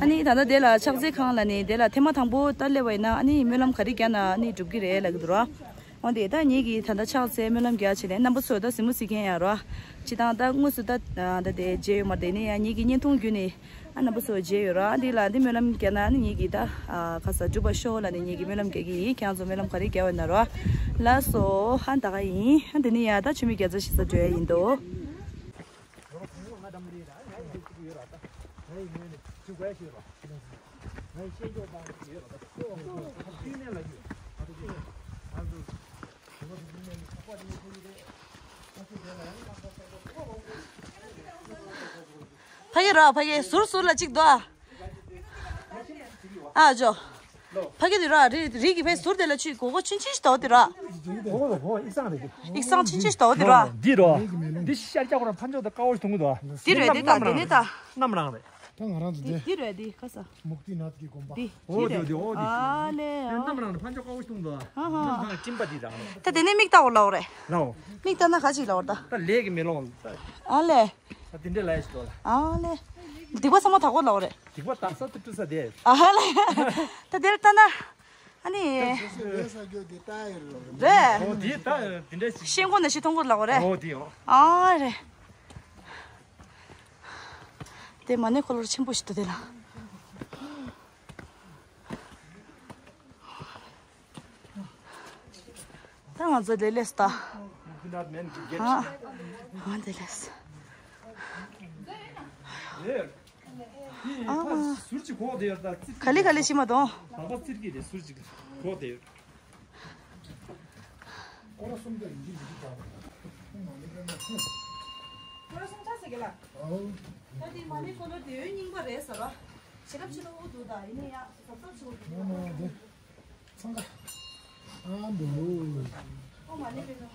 ཨ་ནི་ད་ལྟ་དེ་ལ་ཕྱག་འཚལ་ཁང་ལ་ནི་དེ་ལ་ཐེངས་མ་དང་པོ་ད་སླེབས་པ་ཡིན་ན་ཨ་ནི་སྨོན་ལམ་ག་རེ་བརྒྱབ་ན་ཨ་ནི་འགྲུབ་ཀྱི་རེད་ལབ་ཀྱི་འདུག་ར། འོན་ཏེ་ད་ངེད་ཀྱིས་ད་ལྟ་ཕྱག་འཚལ་སྨོན་ལམ་རྒྱག་བྱས་ནས་རྣམ་པ་ཚོ་ད་གཟིགས་མོ་གཟིགས་མཁན་ཡང་ར། སྤྱིར་བཏང་ད་དངོས་སུ་ད་ད་དེ་མཇལ་ཡོད་མ་རེད་དེ་ནི་ཡང་ངེད་ཀྱི་བརྙན་ཐུང་བརྒྱུད་ནས། ཨ་རྣམ་པ་ཚོ་མཇལ་ཡོད་ར། འདི་ལ་འདི་སྨོན་ལམ་རྒྱག་ན་ནི་ངེད་ཀྱིས་ད་ཨ་ཁ་ས་འགྲུབ་པ་ཤོག་ལབ་ནས་ངེད་ཀྱིས་སྨོན་ལམ་རྒྱག་གི་ཡིན། ཁྱེད་རང་ཚོ་སྨོན་ལམ་ག་རེ་རྒྱག་འོས་ན་ར། ལགས་སོ། ཨ་ད་ག་ཡིན། ཨ་འདི་ནི་ཡ་ད་ཆུ་མིག་རྒྱལ་མཚན་ཞིག་ས་འགྲོ་ཡ་ཡིན་དོ། ཕ་གི་ར་ཕ་གི་ཟུར་ཟུར་ལ་གཅིག་འདུག་ཨ། ཨ་ཇོ། ཕ་གི་དེ་ར་རི་རི་གི་ཕའི་ཟུར་དེ་ལ་ཆུ་གོ་གོ་ཆུན་ཆུན་ཞིག་འདུག་དེ་ར། ཨོ་ཧོ་ཨིག་སང་རེད། ཨིག་སང་ཆུན་ཆུན་ཞིག་འདུག་དེ་ར། འདི་རོ། འདི་ཤར་རྒྱག་གོ་ར་ཕན་ཆོག་ད་ཀ་བོ་ཞིག་མཐོང་གི་འདུག་དེ་རེད་དེ་ད་དེ་ནི་ད། གནམ་རང་རེད། ད་ང་རང་ཚོ་འདི། འདི་རེད་འདི་ཁ་ས། མུག་ཏི་ནཱཐ་གི་དགོན་པ། འདི་འོ་འདི་འདི་འོ་འདི། ཨ་ལེ་ཨ། གནམ་རང་རེད་ཕན་ཆོག་ཀ་བོ་ཞིག་མཐོང་གི་འདུག་ཨ་ཧ། གནམ་རང་སྤྲིན་པ་འདི་རང་རེད། ད་དེ་ནི་མིག་ལྟ་བོ་ལའོ་རེད། ལའོ། མིག་ལྟ་ན་ག་ཅིག་ལའོ་ད། ད་ལས་ཀྱི་མེ་ལོང་། ཨ་ལེ། ད་དེ་འདྲས་ལ་ཡ་ཞིག་འགྲོ་ལ། ཨ་ལེ། སྡིག་པ་ཚང་མ་དག་པོ་ལའོ་རེད། སྡིག་པ་དག་ས་དུ་བཀྲུ་ས་དེ། ཨ་ལེ། ད་དེར་ལྟ་ན། ཨ་ནི། རེད། ཨོ་དེ་ད་དེ་འདྲས་ཞིག་ཤེལ་སྒོ་ནས་ཤི་མཐོང་གོ་ལའོ་རེད། ཨོ་དེ་ཡོ། ཨ་རེད། དེ་མ་ནི་ཁོ་ལོར་ཆེན་པོ་ཞིག་ཏུ་དེ་ལ། ད་ང་ཚོ་ལེ་ལེས་ད། ཨ་ཨ་དེ་ལེས། ཨ་ཨ། ཟུར་གཅིག་གོག་དེ་ཡོད་ད་ཙིར། ག་ལེ་ག་ལེ་ཤི་མ་གཏོང་། དག་པ་ཙིར་གྱི་དེ་ཟུར་གཅིག་གོག་དེ་ཡོད། སྐོར་ར་གསུམ་དེ་ཡིན་གྱི་མི་འདུག་ད། སྐོར་ར་གསུམ་ཆགས་ཟེར་གི་ལ། ཨོ། ད་དེ་མ་ནི་སྐོར་ར་དེ་ཡོད་རྙིང་པ་རེད་ཟེར་ར། ཞེ་ཁབ་ཕྱི་ལོགས་འུ་འདུག་ད་ཡིན་ནི་ཡ་ཟབ་ཟབ་ཆེ་བོ་འདུག་ཨ་མ་དེ། འཚང་ཁ། ཨ་འདུག་ཨོ་མ་ནི་རེད་ད་མ་ནི་རེད།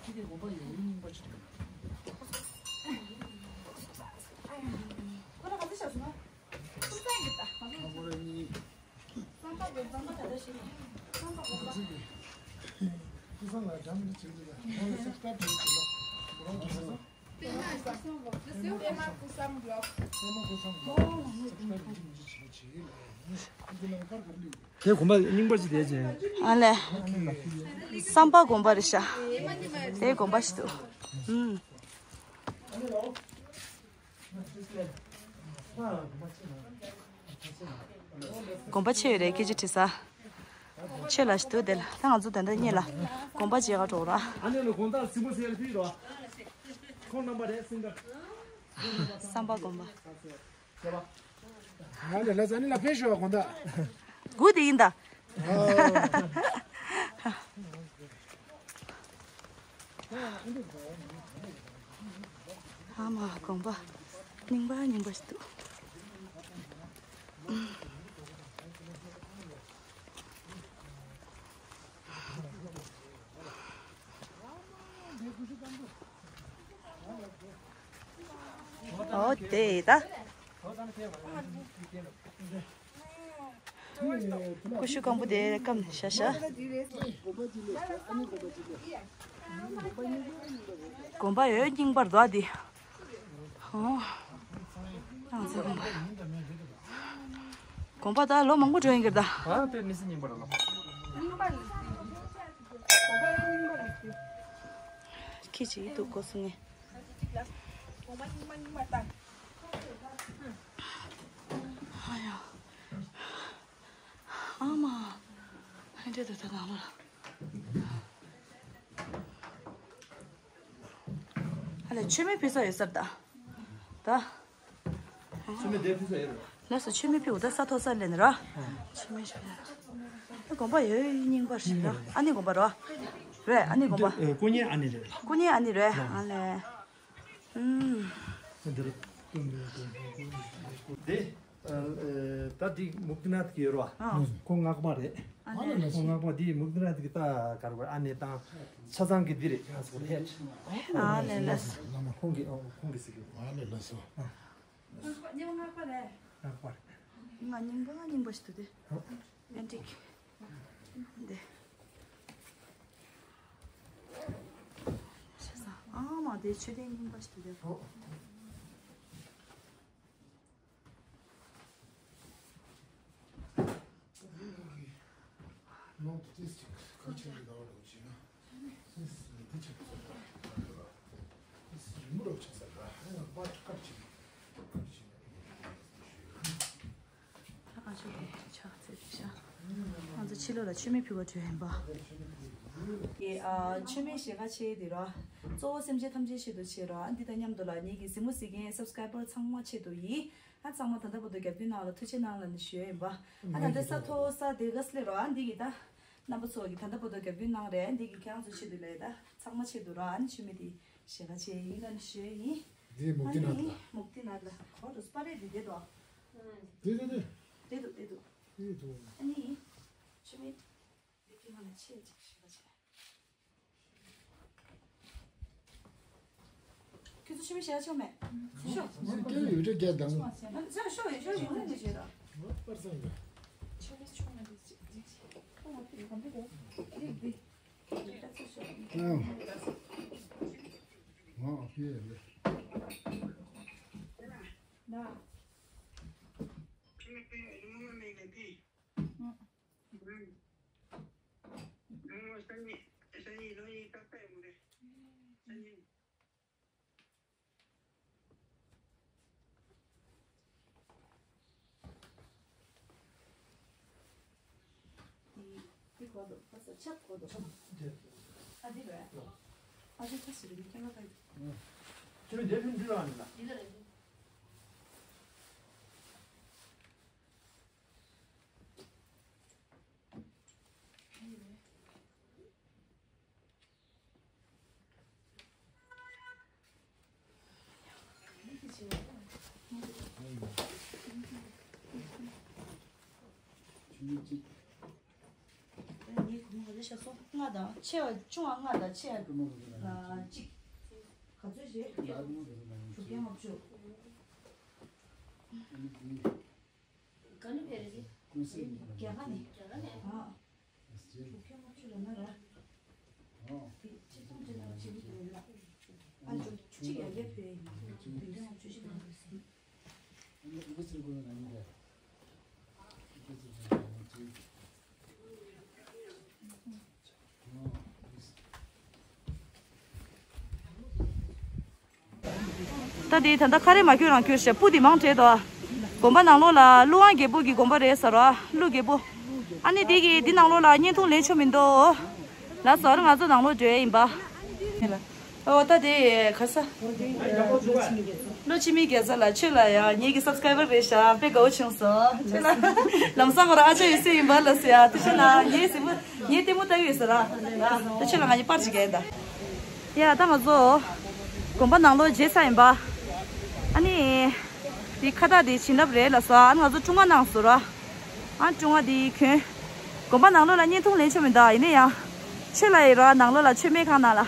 ཁྱེད་དེ་དགོན་པ་ཡོད་རྙིང་པ་ཆེ། སྐོར་ར་ག་ཚོད་བཞག་སོང་ན། སྐོར་ར་གཉིས། དེ་དགོན་པ་རྙིང་པ་ཞིག་རེད་ཅེ། ཨ་ལས། བསམ་པ་དགོན་པ་རེད་ཤག་དེ་དགོན་པ་ཞིག་འདུག་ཨུམ། དགོན་པ་ཆེ་ཡོད་རེད་སྐད་ཆ་དྲི་ས། ཆེ་ལ་ཞིག་འདུག་དེ་ལ་ད་ང་ཚོ་དེ་འདྲ་རྙེད་ལ་དགོན་པ་མཇལ་ག་འགྲོ་ར། ཨ་ནེ་ལ་དགོན་བདག་སྲིན་པོ་ཟེར་ལ་ཕིག་རོ། ཁོང་རྣམ་པ་རེད་སྲིན་པོ། བསམ་པ་དགོན་པ། ཨ་ལེ་ལགས་ཨ་ནི་ལ་ཕེབས་ཤོག་དགོང་དག་དགུ་དེ་ཡིན་ད། ཨ་མ་དགོན་པ་རྙིང་པ་རྙིང་པ་ཞིག་འདུག་ཨོ་དེ་ད། ཀུ་ཤུ་སྐམ་པོ་དེ་སྐམ་ནས་ཤ་ཤ། དགོན་པ་ཡོད་རྙིང་པར་འདུག་འདི། ཨོ། ཨང་ཚ་དགོན་པ། དགོན་པ་ད་ལོ་མང་པོ་འགྲོ་ཡིན་གྱི་རེད་ད། ཨ་དཔེ་མི་སྲིད་རྙིང་པ་རེད་ལ། ཁྱི་གཅིག་འདུག་གོ་སོང་ངས། ཨ་ཡ། ཨ་མ། ཧན་ཏེ་ད་ད་ནང་ལ། ཨ་ལས་མཆོད་མེ་ཕུལ་ས་ཡོད་ས་རེད་ད། ད། མཆོད་མེ་དེ་ཕུལ་ས་ཡོད་རེད། ལགས་སོ། མཆོད་མེ་ཕུལ་ད་ས་མཐོ་ས་ལེན་ར། མཆོད་མེ་ཕུལ་ད། དགོན་པ་ཡོད་རྙིང་པ་ཞིག་ར། ཨ་ནེ་དགོན་པ་ར། རེད། ཨ་ནེ་དགོན་པ། འདི་ཨ་སྐུ་ཉིད་ཨ་ནེ་རེད། སྐུ་ཉིད་ཨ་ནེ་རེད། ཨ་ལས། ཨུམ། འདི་རེད། དེ། ཨ། ཨ། ད་འདི་མུག་ཏི་ནཱཐ་གི་ཡོད་ར། ཨ། ཁོང་སྔགས་པ་རེད། ཨ་ནི། ཁོང་སྔགས་པ། འདི་མུག་ཏི་ནཱཐ་གི་ད་ག་རེ་ཨ་ནེ་དང་ཆ་ཚང་གི་འདི་རེད། ང་ཚོ་རེད། ཨ་ལས་ལགས། ཁོང་གི། ཨོ། ཁོང་གི་ཟེར་གི། ཨ་ལས་ལགས་སོ། སྔགས་པ་རེད། སྔགས་པ་རེད། ང་རྙིང་པ་རྙིང་པ་ཞིག་འདུག་སྟེ། ཨོ། ཨན་ཏིག་འདི། ཤ་ཚ། ཨ་མ་དེ་མཆོད་རྟེན་རྙིང་པ་ཞིག་འདུག་སྟེ། ཨོ། ནང་དུ་ཏིས་ཅིག་ཁ་ཆེ་རེ་དང་ལོ་ཆེ་ན། ཏིས་འདི་ཆེ་ཏིས་རི་མོ་རོ་ཆེ་ས་ར་ཧ་ཡང་པ་ཁ་ཆེ་ཁ་ཆེ་ན། ཨ་ཅོ་དེ་ཕྱག་འཚལ་ཏེ་ཤ། ང་ཚོ་ཕྱི་ལོགས་ལ་མཆོད་མེ་ཕུལ་བ་འགྲོ་ཡིན་པ། ཨ། མཆོད་མེ་ཞེ་ཁ་ཆེ་དེ་ར། གཙོ་བོ་སེམས་ཅན་ཐམས་ཅད་ཆེད་དུ་བྱེད་ར། འདི་དང་མཉམ་དུ་ལ་ངེད་ཀྱི་གཟིགས་མོ་གཟིགས་མཁན་སབ་སི་ཀ་རའི་བར་ཚང་མ་ཆེད་དུ་ཡིན། ཨ། ཚང་མ་ད་ལྟ་བར་དུ་རྒྱབ་སྐྱོར་གནང་ལ་ཐུགས་རྗེ་གནང་ལ་ནི་ཞུ་ཡ་ཡིན་པ། ཨ། ད་ལྟ་ས་མཐོ་ས་དེ་ག་སླེབས་རོགས། ཨ། འདི་གི་ད་རྣམ་པ་ཚོ་གི་ད་ལྟ་བར་དུ་རྒྱབ་སྐྱོར་གནང་རེད། འདི་གི་ཁྱེད་རང་ཚོ་ཆེད་དུ་ལས་ད་ཚང་མ་ཆེད་དུ་ར། ཨ་ནི་མཆོད་མེ་དེ་ཞེ་ག་ཆེ་ཡིན་ལ་ནི་ཞུ་ཡ་ཡིན། འདི་མུག་ཏི་ནཱཐ་ལ། མུག་ཏི་ནཱཐ་ལ་གོ་རུ་སྤ་རེ་འདི་བསྡད་དོ། བསྡད་བསྡད་བསྡད། བསྡད་འདུག་བསྡད་འདུག་བསྡད་འདུག་ཨ་ནི་མཆོད་མེ་འདི་གི་ང་ལ་ཆེ་ཅིག་ཞེ་ག་ཆེ། ཁྱོད་ཚོ་ཆུ་མིག་ཞལ་ཆོག་མེད། ཤོག་ངས་སྐད་ཡོད་གྲས་རྒྱག་དང་། ཤོག་ཤོག་ཡོད་ཤོག་ཡོད་ནས་བྱོས་དང་། པར་སང་ག་ཆུ་མིག་ཆུ་མིག་འདི་འདི་འདི་འདི་འདི་ཚོ་ཤོག་ཨང་། ང་ཨ་ཕི་ཡ་ལེ། ན། ཆུ་མིག་པའི་རི་མོ་མ་མེད་ལ་དེ། ལྔ་དང་ཆེ་བ་ཆུང་བ་ལྔ་དང་ཆེ་བ་གཅིག་ག་ཚོད་བྱེད། དྲུག་བརྒྱ་ལྔ་བཅུ། ག་ནི་ཕེ་རེ་ཟི། ཀུན་གསལ་ནི། རྒྱ་གར་ནི། རྒྱ་གར་ནི། ཨ། ཨ་ཟེར། ཁྱོད་ཁྱོད་ང་ཚོ་ལ་ན་ར། ཨ། དེ་ཆེ་ཚོང་ཅན་ལ་ཆེ་བུ་དེ་ལ། ཨ་ཅོ་ཆེ་ཡ་ཡ་ཕེ་ཡིན། དེ་འདྲ་ང་ཚོ་ཤི་ད་ཟེར། ཨ་ནི་ཨུ་ཚོ་གོ་ན་ནི་རེད། ཨུ་ཚོ་གོ་ན་ནི་རེད། ད་དེ་ད་ལྟ་ཁ་རས་མ་ཁྱོད་རང་ཁྱོད་ཤ་སྤུ་དེ་མང་བྲེལ་དོ། དགོན་པ་ནང་ལོགས་ལ་ཀླུ་དབང་རྒྱལ་པོ་གི་དགོན་པ་རེད་ཟེར་རོ། ཀླུ་རྒྱལ་པོ། ཨ་ནི་དེ་གི་དེ་ནང་ལོགས་ལ་བརྙན་ཐུང་ལེན་ཆོག་མི་འདུག་ལ་ཟེར་ང་ཚོ་ནང་ལོགས་འགྲོ་ཡ་ཡིན་པ། ཨོ་ད་དེ་ག་ས། ལོ་ཕྱི་མའི་རྒྱལ་ས་ལ་ཆོས་ལ་ཡང་ངེད་ཀྱི་སབ་སི་ཀ་རའི་བར་རེད་ཤག་དཔེ་དགའ་བོ་བྱུང་སོང་། ཆོས་ལ་ལམ་སང་ཁོ་རང་ཨ་ཅག་ཡོད་སྲིད་ཡིན་པ་ལ་ཟེར་ཡ་དེ་ཆོས་ལ་ངའི་གཟིགས་མོ་ངའི་ལྟད་མོ་ལྟ་གི་ཡོད་ཟེར་ར། དེ་ཆོས་ལ་ང་གཉིས་པར་ཅིག་གས་ད། ཡ་ད་ང་ཚོ་དགོན་པ་ནང་ལོགས་མཇལ་ཚར་ཡིན་པ། ཨ་ནི་དེ་ཁ་བཏགས་དེ་བྱིན་རླབས་རེད་ལ་ཟེར། ཨ་ནི་ང་ཚོ་སྲུང་མ་གནང་ཟེར་ར། ཨ་སྲུང་མ་དེ་གྱོན། དགོན་པ་ནང་ལོགས་ལ་བརྙན་ཐུང་ལེན་ཆོག་མི་འདུག་ཡིན་ན་ཡང་ཆོས་ལ་ཡི་ར་ནང་ལོགས་ལ་མཆོད་མེ་ཁང་ནང་ལ།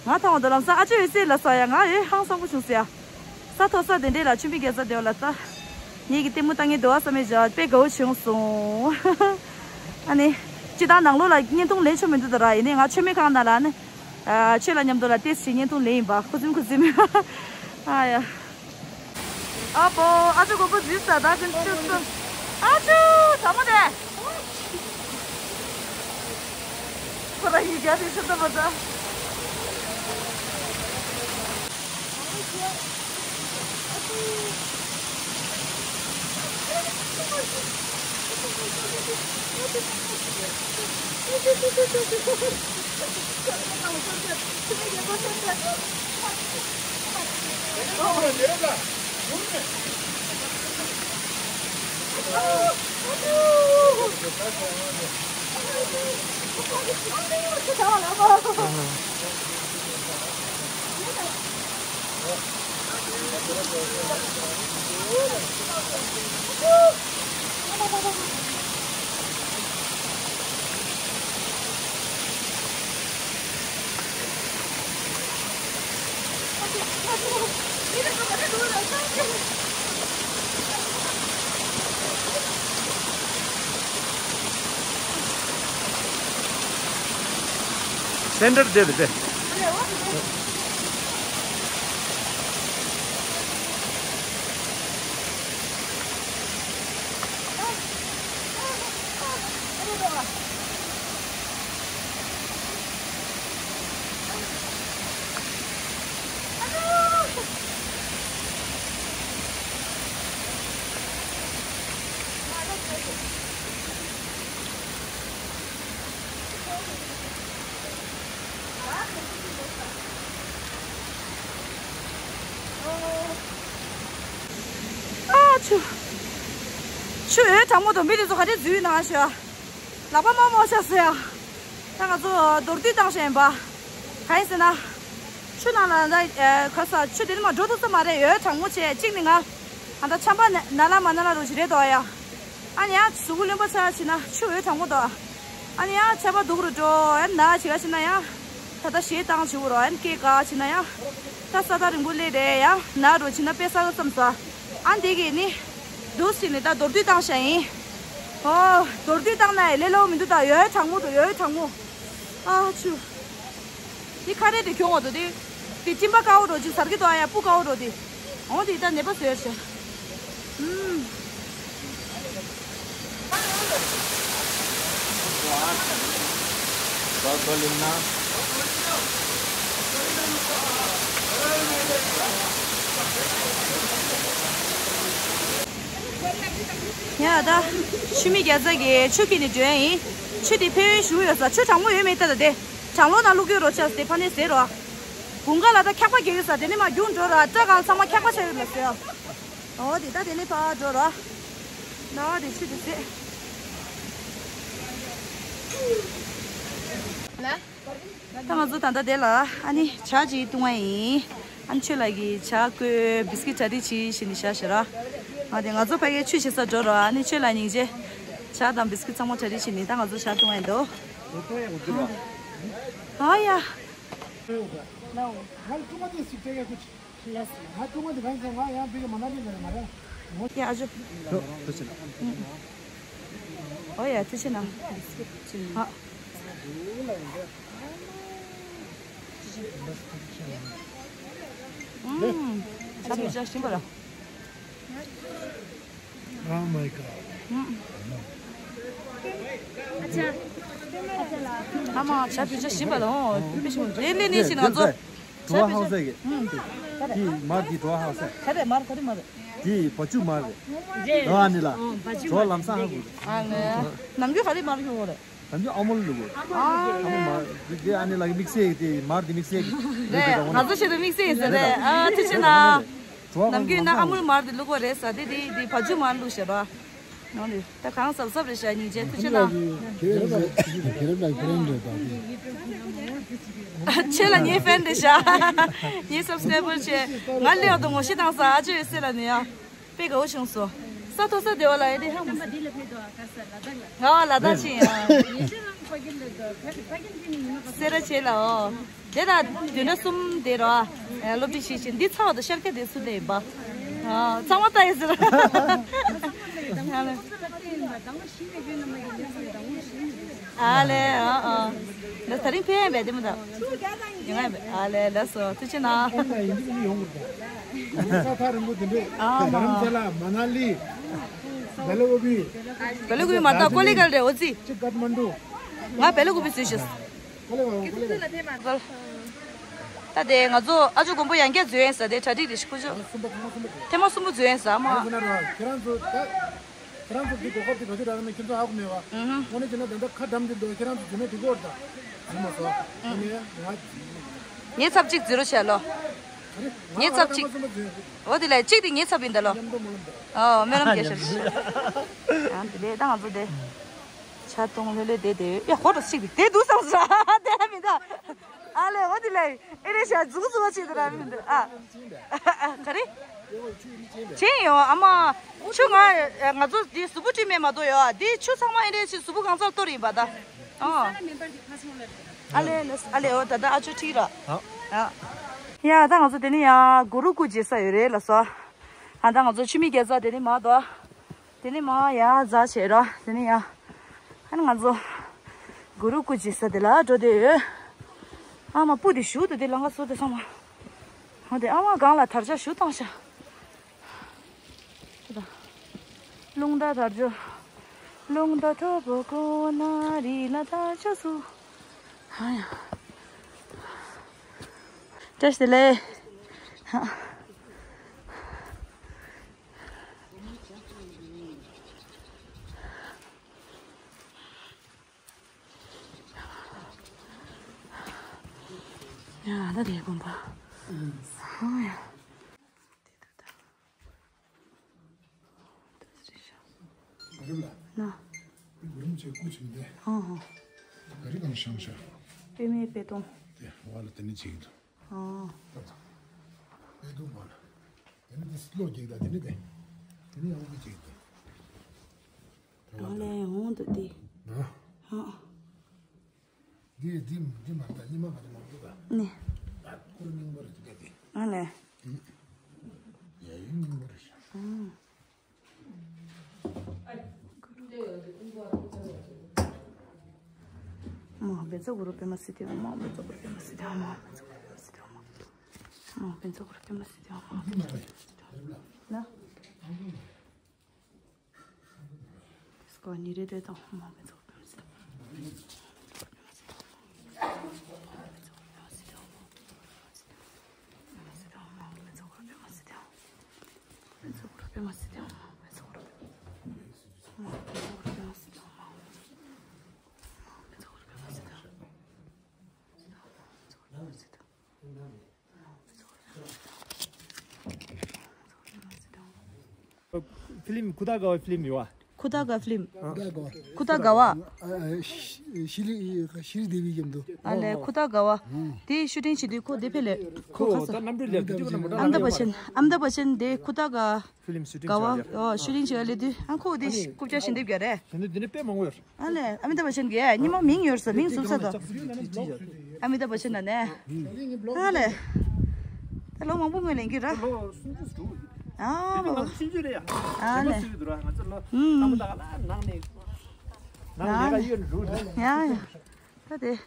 ང་མཐོང་བ་དང་ལམ་སང་ཨ་ཅོ་ཡོད་སྲིད་ལ་ཟེར་ཡ་ང་ཡོད་ཧང་སང་པོ་བྱུང་ཟེར་ཡ། ས་མཐོ་ས་དེ་འདྲས་ལ་ཆུ་མིག་རྒྱ་ས་དེ་བ་ལ་ལྟ། ངེད་ཀྱི་ལྟད་མོ་ལྟ་ངེད་དོ་བ་ས་མེད་བཞག་དཔེ་དགའ་བོ་བྱུང་སོང་། ཨ་ནི། སྤྱི་བཏང་ནང་ལོགས་ལ་བརྙན་ཐུང་ལེན་ཆོག་མི་འདུག་ད་ར་ཡིན་ནའི་ང་ཆོས་མེད་ཁང་ནང་ལ་ནི། ཨ་ཆོས་ལ་མཉམ་དུ་ལ་ཏེས་ཞིག་བརྙན་ཐུང་ལེན་ཡིན་པ་ཁུ་སིམ་ཁུ་སིམ། ཨ་ཡ། ཨ་པོ་ཨ་ཅོ་མགོན་པོ་འཛིན་ས་ད་ཀུན་ཆུ་སོ། ཨ་ཅོ་དྲང་མོ་དེ། ཁོ་རང་ཡི་གེ་དེ་ཤི་ད་མ་ད། སེན་ཊར་དེ་རེད་དེ། ཨ་ཆུ། ཆུ་འོད་གྲང་མོ་དང་མི་དེ་ཚོ་ག་རེ་འཛུལ་ན་ཤོད། ལག་པ་མ་མོ་ཤ་ཟེར་ཡ། ད་ང་ཚོ་མདོར་བསྡུས་བཏང་བཞིན་པ། གང་ཡིན་ཟེར་ན། ཆུ་ནང་ལ་ད་ཁ་ས་ཆུ་དེ་ནི་མ་འགྲོ་ཐུབ་ས་མ་རེད། འོད་གྲང་མོ་བྱས་གཅིག་ནི་ང་། ཨ་ད་ཆམ་པ་ན་ན་ལ་མ་ན་ལ་རོ་ཞིག་རེད་དོ་ཡ། ཨ་ནི་ཡང་གཟུགས་པོ་རློན་པ་ཆགས་ཕྱིན་ན་ཆུ་འོད་གྲང་མོ་དང་། ཨ་ནི་ཡང་ཆར་པ་སྡུག་རུ་འགྲོ་ཨ་ནི་ན་བྱེད་ག་ཕྱིན་ན་ཡང་། ད་ལྟ་ཞེད་སྡང་བྱེད་དགོས་རོ་ཨ་ནི་སྐད་ག་ཕྱིན་ན་ཡང་། ད་ས་ཐག་རིང་པོ་སླེབས་རེད་ཡ་ན་རུ་ཕྱིན་ན་དཔེ་ས་ག་བསམ་ས། ཨ་འདི་གི་ནི། འདུག་ཟིན་ནི་ད་མདོར་བསྡུས་བཏང་བཞག་ཡིན། ཨོ། མདོར་བསྡུས་བཏང་ན་ཡ་ལས་སླ་བོ་མི་འདུག་ད་འོད་གྲང་མོ་དང་འོད་གྲང་མོ། ཨ་ཆུ། འདི་ཁ་རས་དེ་གྱོང་བ་དོ་དེ། དེ་གཅིན་པ་དཀར་བོ་རོ་ཅིག་ཟར་གི་དོ་ཨ་ཡ་སྤུ་དཀར་བོ་རོ་དེ། འོ་དེ་ད་ནད་པ་བཟོས་ཤག་ཨུམ། ཡ་ད། ཆུ་མིག་རྒྱ་ཚ་གི་ཆུ་ཁྱེར་ནས་འགྲོ་ཡ་ཡིན། ཆུ་དེ་ཕན་ཡོན་ཞུ་ཡོད་ས་ཆུ་གྲང་མོ་ཡོད་མེད་ལྟ་ད་དེ། གྲང་ལོ་ན་བླུག་གི་རོ་ཆགས་དེ་ཕ་ནས་ཟེར་རོ། དགུན་ཁ་ལ་ད་འཁྱག་པ་རྒྱག་གི་ས་དེ་ནས་མ་རྒྱུག་འགྲོ་ར་སྐྲ་གང་ཚང་མ་འཁྱག་པ་ཆགས་ཡོད་ལ་ཟེར། འོ་དེ་ད་དེ་ནས་ཕར་འགྲོ་ར། ན་དེ་ཆུ་དེ་ཟེར། ལ། ད་ང་ཚོ་ད་ལྟ་དེ་ལ་ཨ་ནི་ཇ་ཅིག་བཏུང་བ་ཡིན། ཨ་ནི་ཆོས་ལགས་ཀྱིས་ཇ་བསྐོལ་བིས་ཀིཊ་གྲ་སྒྲིག་བྱེད་བཞིན་ནི་བཞག་ཞེ་ར། ང་དེ་ང་ཚོ་ཕ་གིའི་ཆུ་བཞེས་ས་འགྲོ་རོགས་ཨ་ནི་ཆོས་ལགས་སྙིང་རྗེ། ཇ་དང་བིས་ཀིཊ་ཚང་མ་གྲ་སྒྲིག་བྱེད་ནི་ད་ང་ཚོ་ཇ་བཏུང་བ་ཡིན་འདུག་ཨ་ཡ། ཡ་ཨ་ཅོ། ཨོ་ཡ་ཐུགས་རྗེ་གནང་། ཨ། ཨུམ། ཇ་ཕུལ་ཇ་ཞིམ་པ་ལ། Oh my god. ཨུམ། ཨ་མ་ཇ་ཕུལ་ཇ་ཞིམ་པ་ལ་ཨོ་དཔེ་ཞིམ་པ་རེད་ལེ་ནི་ཞིག་ང་ཚོ། ཇ་ཕུལ་ཇ། ཨུམ། དེ་མར་དེ་འགྲོ་ཧ་ས། ག་རེ་མར་ག་རེ་མར། དེ་བ་ཕྱུགས་མར་རེད། འགྲོ་ཨ་ནི་ལ། འགྲོ་ལམ་སང་ཧ་གོ། ཨ་ནི། ནམ་རྒྱུན་ག་རེ་མར་ཡོང་བ་རེད། ད་འདི་ཨ་མོལ་ལུག་ཨ་ཨ་མོ་མ་རེད་དེ་ཨ་ནི་ལ་དམིགས་བསལ་དེ་མར་དེ་དམིགས་བསལ་རེད། ང་ཚོ་ཆེད་དུ་དམིགས་བསལ་ཡིན་ཟེར་རེད། ཨ་ཐུགས་རྗེ་གནང་། ནམ་རྒྱུན་ན་ཨ་མོལ་མར་དེ་བླུག་པ་རེད་ཟེར་དེ་དེ་དེ་བ་ཕྱུགས་མར་བླུག་ཤག་ར། ནང་ནས་ད་གང་གཟབ་གཟབ་རེད་ཤག་སྙིང་རྗེ་ཐུགས་རྗེ་གནང་། ཁྱེད་རང་ལ་ཁྱེད་རང་རེད་ད། ཁྱེད་ལ་ངའི་ཕེན་རེད་ཤག་ངའི་སབ་སི་ཀྲའི་བར་བྱས། ང་སླེབས་དང་ངོ་ཤེས་བཏང་ས་ཨ་ཅོ་ཡོད་སེ་ལ་ནས་ཡ། དཔེ་དགའ་བོ་བྱུང་སོང་། ས་མཐོ་ས་དེ་བ་ལ་ཡ་དེ་ཧ་མ་སོང་། ང་བ་ལ་དྭགས་ཕྱིན་ཡ། སེ་ར་བྱེས་ལ་འོ། དེ་ད་བདུན་ཕྲག་གསུམ་དེ་རོ། ཨ། སློབ་ཁྲིད་བྱེད་བཞིན་འདི་ཚ་བ་དང་ཤར་ཁ་དེ་སུ་དེ་ཡིན་པ། ཨ། གཙང་མ་ལྟ་ཡི་ཟེར། ཨ་ལེ། ཨ་ལེ། ཨ་ཨ། ད་དེ་རིང་ཕེབས་པས་དེ་མོ་ད། ཡོང་ཡ་བས། ཨ་ལེ་ལགས་སོ། ཐུགས་རྗེ་གནང་། ཨོ་ན་ཡིན་དུས་ཡོང་དགོས་རེད། ས་ཐག་རིང་པོ་དེ་འདྲས། ཨ་མ། དྷ་རམ་ས་ལ། མ་ན་ལི། བེ་ལ་ཀུ་པི། བེ་ལ་ཀུ་པི་མ་གཏོགས་ཀོ་ལི་གལ་རེད། འོ་ཙི། ཅིག་ཀཏ་མན་ཌུ། ང་བེ་ལ་ཀུ་པི་བཟོས་ཤག་ཀོ་ལི་གལ། ཀོ་ལི་གལ། ད་དེ་ང་ཚོ་ཨ་ཅོ་མགོན་པོ་ཡང་བསྐྱར་འཛུལ་ཡིན་ས་དེ་གྲ་སྒྲིག་རེ་ཞིག་ཁུ་ཆོ། ཐེངས་མ་གསུམ་པ་འཛུལ་ཡིན་ས་མ། ཁྱེད་རང་ཚོ་ད། ཁྱེད་རང་ཚོ་འདི་གོ་སྐབས་འདི་ག་ཚོད་རག་མེད། ཁྱེད་ཚོ་ཧ་གོ་མེད་བ། ཨུ་ཧུ། དངོས་གནས་བྱས་ན་ད་ལྟ་ཁ་འགྲམ་འདི་འདུག་ཁྱེད་རང་ཚོ་འཛུལ་ན་འགྲིག་གི་རེད་ད། འཛུལ་མ་སོང་། ཨ་ནི་ང་། ངའི་ཚབ་གཅིག་འཛུལ་རོགས་བྱས་ལོ། ངའི་ཚབ་གཅིག་འོ་དེ་ལས་གཅིག་དེ་ངའི་ཚབ་ཡིན་ད་ལོ། ཨོ་སྨོན་ལམ་རྒྱག་ཤར། ཡང་དེ་ལས་ད་ང་ཚོ་དེ། ཆ་གཏོང་ལྷོད་ལྷོད་བསྡད་དེ་ཡ་ཧོ་ཏོ་གཅིག་དེ་དེ་འདུག་བསམ་སོང་། དེ་མི་འདུག་ཨ་ལེ་འོ་དེ་ལས་ཨེ་རེ་ཤ་འཛུགས་འཛུགས་བྱེད་དེ་ར་མི་འདུག་ཨ། ག་རེ། ཆེན་ཡོང་ཨ་མ། ཆུ་ང་ང་ཚོ་འདི་གཟུགས་པོ་བཀྲུས་མེད་མ་གཏོགས་ཡོད་ཨ། འདི་ཆུ་ཚང་མ་ཨེ་འདྲས་ཆུ་གཟུགས་པོ་གང་ཚར་གཏོར་ཡིན་པ་ད། ཨ། ཨ་ལེ་ལེ་ཨ་ལེ་འོ་ད་ད་ཨ་ཆུ་ཁྲིག་ར། ཨ། ཡ་ད་ང་ཚོ་དེ་ནི་ཡ་གུ་རུ་སྐུ་མཇལ་ས་ཡོད་རེད་ལ་སོ། ཨ་ད་ང་ཚོ་ཆུ་མིག་རྒྱལ་ས་དེ་ནི་མ་གཏོགས། དེ་ནི་མ་ཡ་རྫ་བྱས་ར་དེ་ནི་ཡ། ཨ་ནི་ང་ཚོ་གུ་རུ་སྐུ་མཇལ་ས་དེ་ལ་འགྲོ་བསྡད་ཡོད། ཨ་མ་སྤུ་དེ་ཞུ་དུ་དེ་ལང་ཀ་སོ་དེ་ཚང་མ། འོ་དེ་ཨ་མ་སྒང་ལ་དར་ཆ་ཞུ་བཏང་ཤག་རླུང་རྟ་དར་ཆ། རླུང་རྟ་མཐོ་པོ་ཀོ་ན་རི་ལ་དར་ཆ་སུ། ཧ་ཡ། བཀྲ་ཤིས་བདེ་ལེགས། ཧ། ཡ་ད་དེ་དགོན་པ། ཧ་ཡ། ན། གུ་རུ་མཇལ་སྐུ་བྱིན་ཏེ། ཨོ་ཧོ། ག་རི་གང་ཤང་ཤ། པདྨའི་པད་སྡོང་། དེ་བ་ལ་དེ་ནི་བྱེད་ཀྱི་འདུག་ཨོ། པད་སྡོང་བ་ལ། དེ་ནི་དེ་སློག་རྒྱག་ད་དེ་ནི་དེ། དེ་ནི་ཡང་བ་བྱེད་ཀྱི་འདུག་ཨ་ལས་འོང་དུ་དེ། ཨ། ཨ། འདི་འདི་འདི་མ་ལྟ་ཉི་མ་ག་ཚོད་མང་པོ་ད། ནི། ཨ་ཁོ་རང་རྙིང་པ་རེད་འདུག་ག་དེ། ཨ་ལས། ཡ་ཡིན་རྙིང་པ་རེད་ཤག་ཨང་། མ་བེ་ཙོ་གུ་རུ་པདྨ་སིདྡྷི་ཧཱུྃ། མ་བེ་ཙོ་གུ་རུ་པདྨ་སིདྡྷི་ཧཱུྃ། མ་བེ་ཙོ་གུ་རུ་པདྨ་སིདྡྷི་ཧཱུྃ། མ་བེ་ཙོ་གུ་རུ་པདྨ་སིདྡྷི་ཧཱུྃ། མ་བེ་ཙོ་གུ་རུ་པདྨ་སིདྡྷི་ཧཱུྃ། ན། སྐོར་ནི་རེ་དེ་དང་མ་བེ་ཙོ་གུ་རུ་པདྨ་སིདྡྷི་ཧཱུྃ། ཕི་ལིམ་ཁུ་ད་ག་བ་ཕི་ལིམ་ཡོད་བ། ཁུ་ད་ག་ཕི་ལིམ། ཨ། ཁུ་ད་ག་བ། ཨ། ཨ། ཤི་ཤི་ལི་ཤི་ལི་དེ་བི་ཡིན་འདུག་ཨ་ལས་ཁུ་ད་ག་བ། དེ་ཤུ་ཊིང་བྱེད་དུས་ཁོ་དེ་ཕེ་ལས་ཁོ་ཁོ་ཁ་ས། ད་རྣམ་འགྲེལ་ལས་བི་ཌིའོ་ནང་མ་ཨ་མི་ཏཱབ་བཅན། ཨ་མི་ཏཱབ་བཅན་དེ་ཁུ་ད་ག་ཕི་ལིམ་ཤུ་ཊིང་ག་བ། བྱ་ཡ། ཨོ་ཤུ་ཊིང་བྱེད་ཡ་ལས་དུས་ཨ་ཁོ་དེ་རྐུབ་བཀྱག་བྱིན་འདེབས་རྒྱ་རེད། དེ་ནི་དེ་ནི་དཔེ་མང་པོ་ཡོད། ཨ་ལས་ཨ་མི་ཏཱབ་བཅན་གྱི་ཉི་མ་མིང་ཡོད་ས་མིང་ཟུར་ས་དང་། ཨ་མི་ཏཱབ་བཅན་ད་ནས། ཨ་ལས། ད་ལོ་མང་པོ་སྔོན་ལེན་གྱི་ར། ལོ་སུམ་ཅུ་ཙམ་འགྲོ་གི་འདུག་ཨ་ལོ། ཆུང་ཆུང་རེད་ཡ། ཨ་ལས། ཨུམ། ཡ་ཡ། ད་ལྟ་ལས་ཀ་ཡོད་འགྲོ་འདུག་ཡ་ཡ། ད་དེ།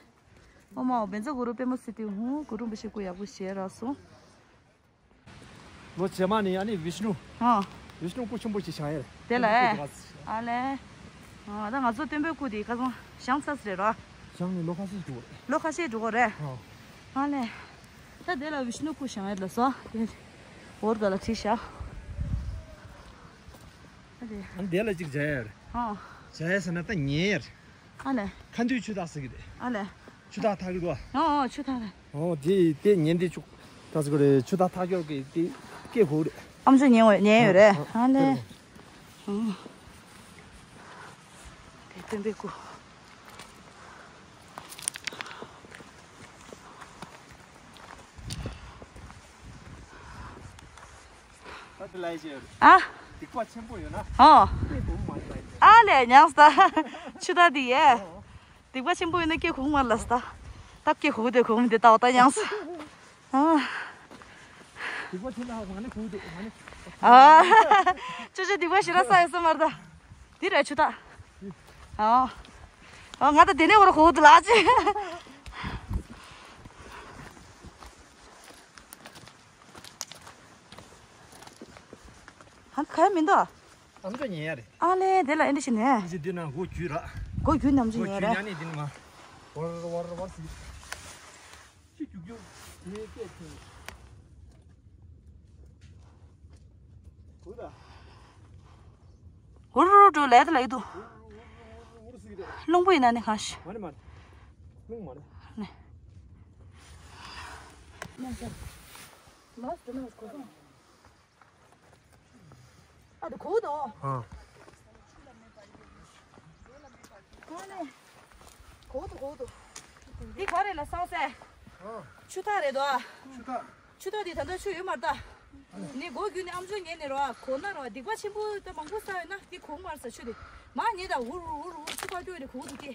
ཨོ་མ་ཨོ་བེ་ཙོ་གུ་རུ་པདྨ་སིདྡྷི་ཧཱུྃ། གུ་རུ་རིན་པོ་ཆེ་སྐུ་ཡག་པོ་ཞེ་དྲག་སོང་། ལོ་རྗེས་མ་ནི་ཨ་ནི་བིཤ་ནུ། ཨ། བིཤ་ནུ་སྐུ་ཆེན་པོ་ཞིག་བཞེངས་ཡས་རེད། དེ་ལ་ཨེ། ཨ་ལས། ཨ་ད་ང་ཚོ་སྟོན་པའི་སྐུ་དེ་ཁ་སང་བཞེངས་ཚར་ཟེར་ར། བཞེངས་ནས་ལོ་ཁ་ཤས་འགྲོ་གི་རེད། ལོ་ཁ་ཤས་འགྲོ་གི་རེད། ཨ། ཨ་ལས། ད་དེ་ལ་བིཤ་ནུ་སྐུ་བཞེངས་ཡས་ལ་སོ། དེ་འོར་ག་ལ་བྲིས་ཤག་ཨ་དེ། ཨ་ནི་དེ་ལ་ཅིག་མཇལ་ཡས་རེད། ཨ། མཇལ་ཡས་ཟེར་ན་ད་ཉལ་ཡས་རེད། ཨ་ལས། ཁ་འདུས་ཆུ་ཐག་ཟེར་གི་རེད། ཨ་ལས། ཆུ་ཐག་ཐག་གི་རེད་བ། ཨོ་ཨོ་ཆུ་ཐག་རེད། ཨོ་དེ་དེ་ཉན་དེ་ཆུ་ཐག་ཟེར་གི་རེད། ཆུ་ཐག་ཐག་སྐྱོར་གི་དེ་སྐད་ཧོ་རེད། ཨམ་ཅོག་ཉན་འོ་ཉན་ཡོད་རེད། ཨ་ལས། ཨོ། དེ་སྟོན་པའི་སྐུ། ཨ། ཨ་ལས་ཉང་ས་ཆུ་ཐག་དེ་ཡས། སྡིག་པ་ཆེན་པོ་ཡིན་ན་སྐྱེ་གོང་མར་ལ་ས་ད། ད་སྐྱེ་གོ་དེ་གོང་མི་དེ་ད་འོ་ད་ཡང་ས། ཨ། སྡིག་པ་ཆེན་ན་ང་ནི་གོ་དེ་ང་ནི། ཨ། ཅོ་ཅོ་སྡིག་པ་ཞེ་དྲག་བསགས་ཡོད་ས་མ་རེད་ད། འདི་རེད་ཆུ་ད། ཨ། ཨ་ང་ད་དེ་ནས་འོར་གོ་དེ་ལ་ཅི། ཧང་ཁ་མི་འདུག་ཨམ་ཅོག་ཉན་ཡ་རེད། ཨ་ལེ་དེ་ལ་ཨེ་འདྲ་ཞིག་ནས། ཨ་ཅེ་འདི་ན་སྒོ་རྒྱུས་ར། སྒོ་རྒྱུས་ནམ་ཅི་ཉན་ར། སྒོ་རྒྱུས་ཉན་ནི་འདི་ནི་མ། བར་བར་བར་ཟིག་ཅི་རྒྱུག་རྒྱུག་དེ་སྐད་ཆེ། གུ་ད། ཧུར་རུ་ལས་དེ་ལ་ཡི་དུ། ཧུར་ཧུར་ཧུར་ཧུར་ཟིག་རེད། རླུང་བུ་ཡིན་ན་ནི་གང་ཞིག་མ་རེད་མ་རེད། རླུང་མ་རེད། ནི། ཨ་དེ་གོ་དོ། ཨ། གོ་ནས། གོ་དོ་གོ་དོ། འདི་ག་རེ་ལ་སང་སེ། ཨ། ཆུ་ཐག་རེད་དོ། ཆུ་ཐག་ཆུ་ཐག་འདི་ད་ལྟ་ཆུ་ཡོད་མ་རེད་ད། ནི་སྒོ་རྒྱུ་ནི་ཨམ་ཅོག་ཉན་ནས་རོ་གོ་ན་རོ་སྡིག་པ་ཆེན་པོ་ད་མང་པོ་བསགས་ཡོད་ན་འདི་གོ་མ་རེད་ས་ཆུ་དེ། མ་ཉེ་ད་འུར་འུར་འུར་ཆུ་ཁ་སྐྱོ་ནས་གོ་དོ་དེ།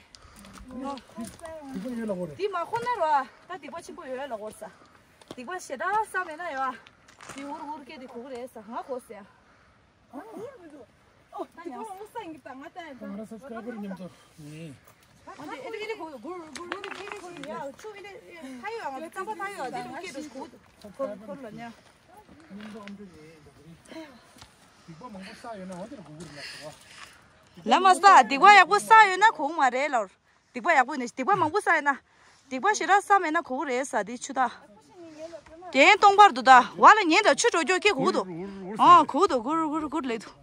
སྡིག་པ་ཡོད་ལ་གོ་རེད། འདི་མ་གོ་ན་རོ་ད་སྡིག་པ་ཆེན་པོ་ཡོད་ལ་གོ་རེད་ས། སྡིག་པ་ཞེ་དྲག་བསགས་མེད་ན་ཡོད་ཨ། དེ་འུར་འུར་སྐད་དེ་གོ་གི་རེད་ས་ང་གོ་ཟེར། ཨ་འུར་མི་འདུག་ཨོ་དེ་ང་ང་ས་ཡིན་གི་ད་ང་ད་ཡིན་ད། ང་རང་སབ་སི་ཀ་རའི་བར་མཉམ་དུ་ངེས། ཨ་འདི་ཨེ་འདི་ཨེ་འདི་གོ་གུར་གུར་ཨེ་འདི་ཨེ་འདི་གོ་ཡ་ཆུ་ཨེ་འདི་ཨེ་ཐ་ཡོ་ཨ་ཙམ་པ་ཐ་ཡོ་ཨ་འདི་ལུག་སྐད་དུ་གོ་གོ་གོ་ལ་ཉ། མཉམ་དུ་ཨམ་ཅོག་ཉན་ཡིན་ད་གི་རེད། སྡིག་པ་མང་པོ་བསགས་ཡོད་ན་འོ་དེ་ལ་གོ་གི་རེད་ལ་གོ་བ། ལ་མ་ས་སྡིག་པ་ཡག་པོ་བསགས་ཡོད་ན་གོ་གི་མ་རེད་ལོར། སྡིག་པ་ཡག་པོ་ནི་སྡིག་པ་མང་པོ་བསགས་ཡིན་ན། སྡིག་པ་ཞེ་དྲག་བསགས་མེད་ན་གོ་གི་རེད་ས་དེ་ཆུ་ཐག་གྱེན་སྟོང་པར་འདུག་ད་བ་ལ་ཉན་ད་ཆུ་འགྲོ་རྒྱུ་ཁྱེད་གོ་གི་འདུག་ཨ་གོ་གི་འདུག་གུར་གུར་གུར་ལེགས་འདུག་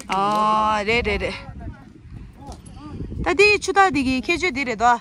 ཨ་རེད་རེད་རེད། ད་དེ་ཆུ་ཐག་དེ་གི་ཁྱད་ཆོས་དེ་རེད་དོ།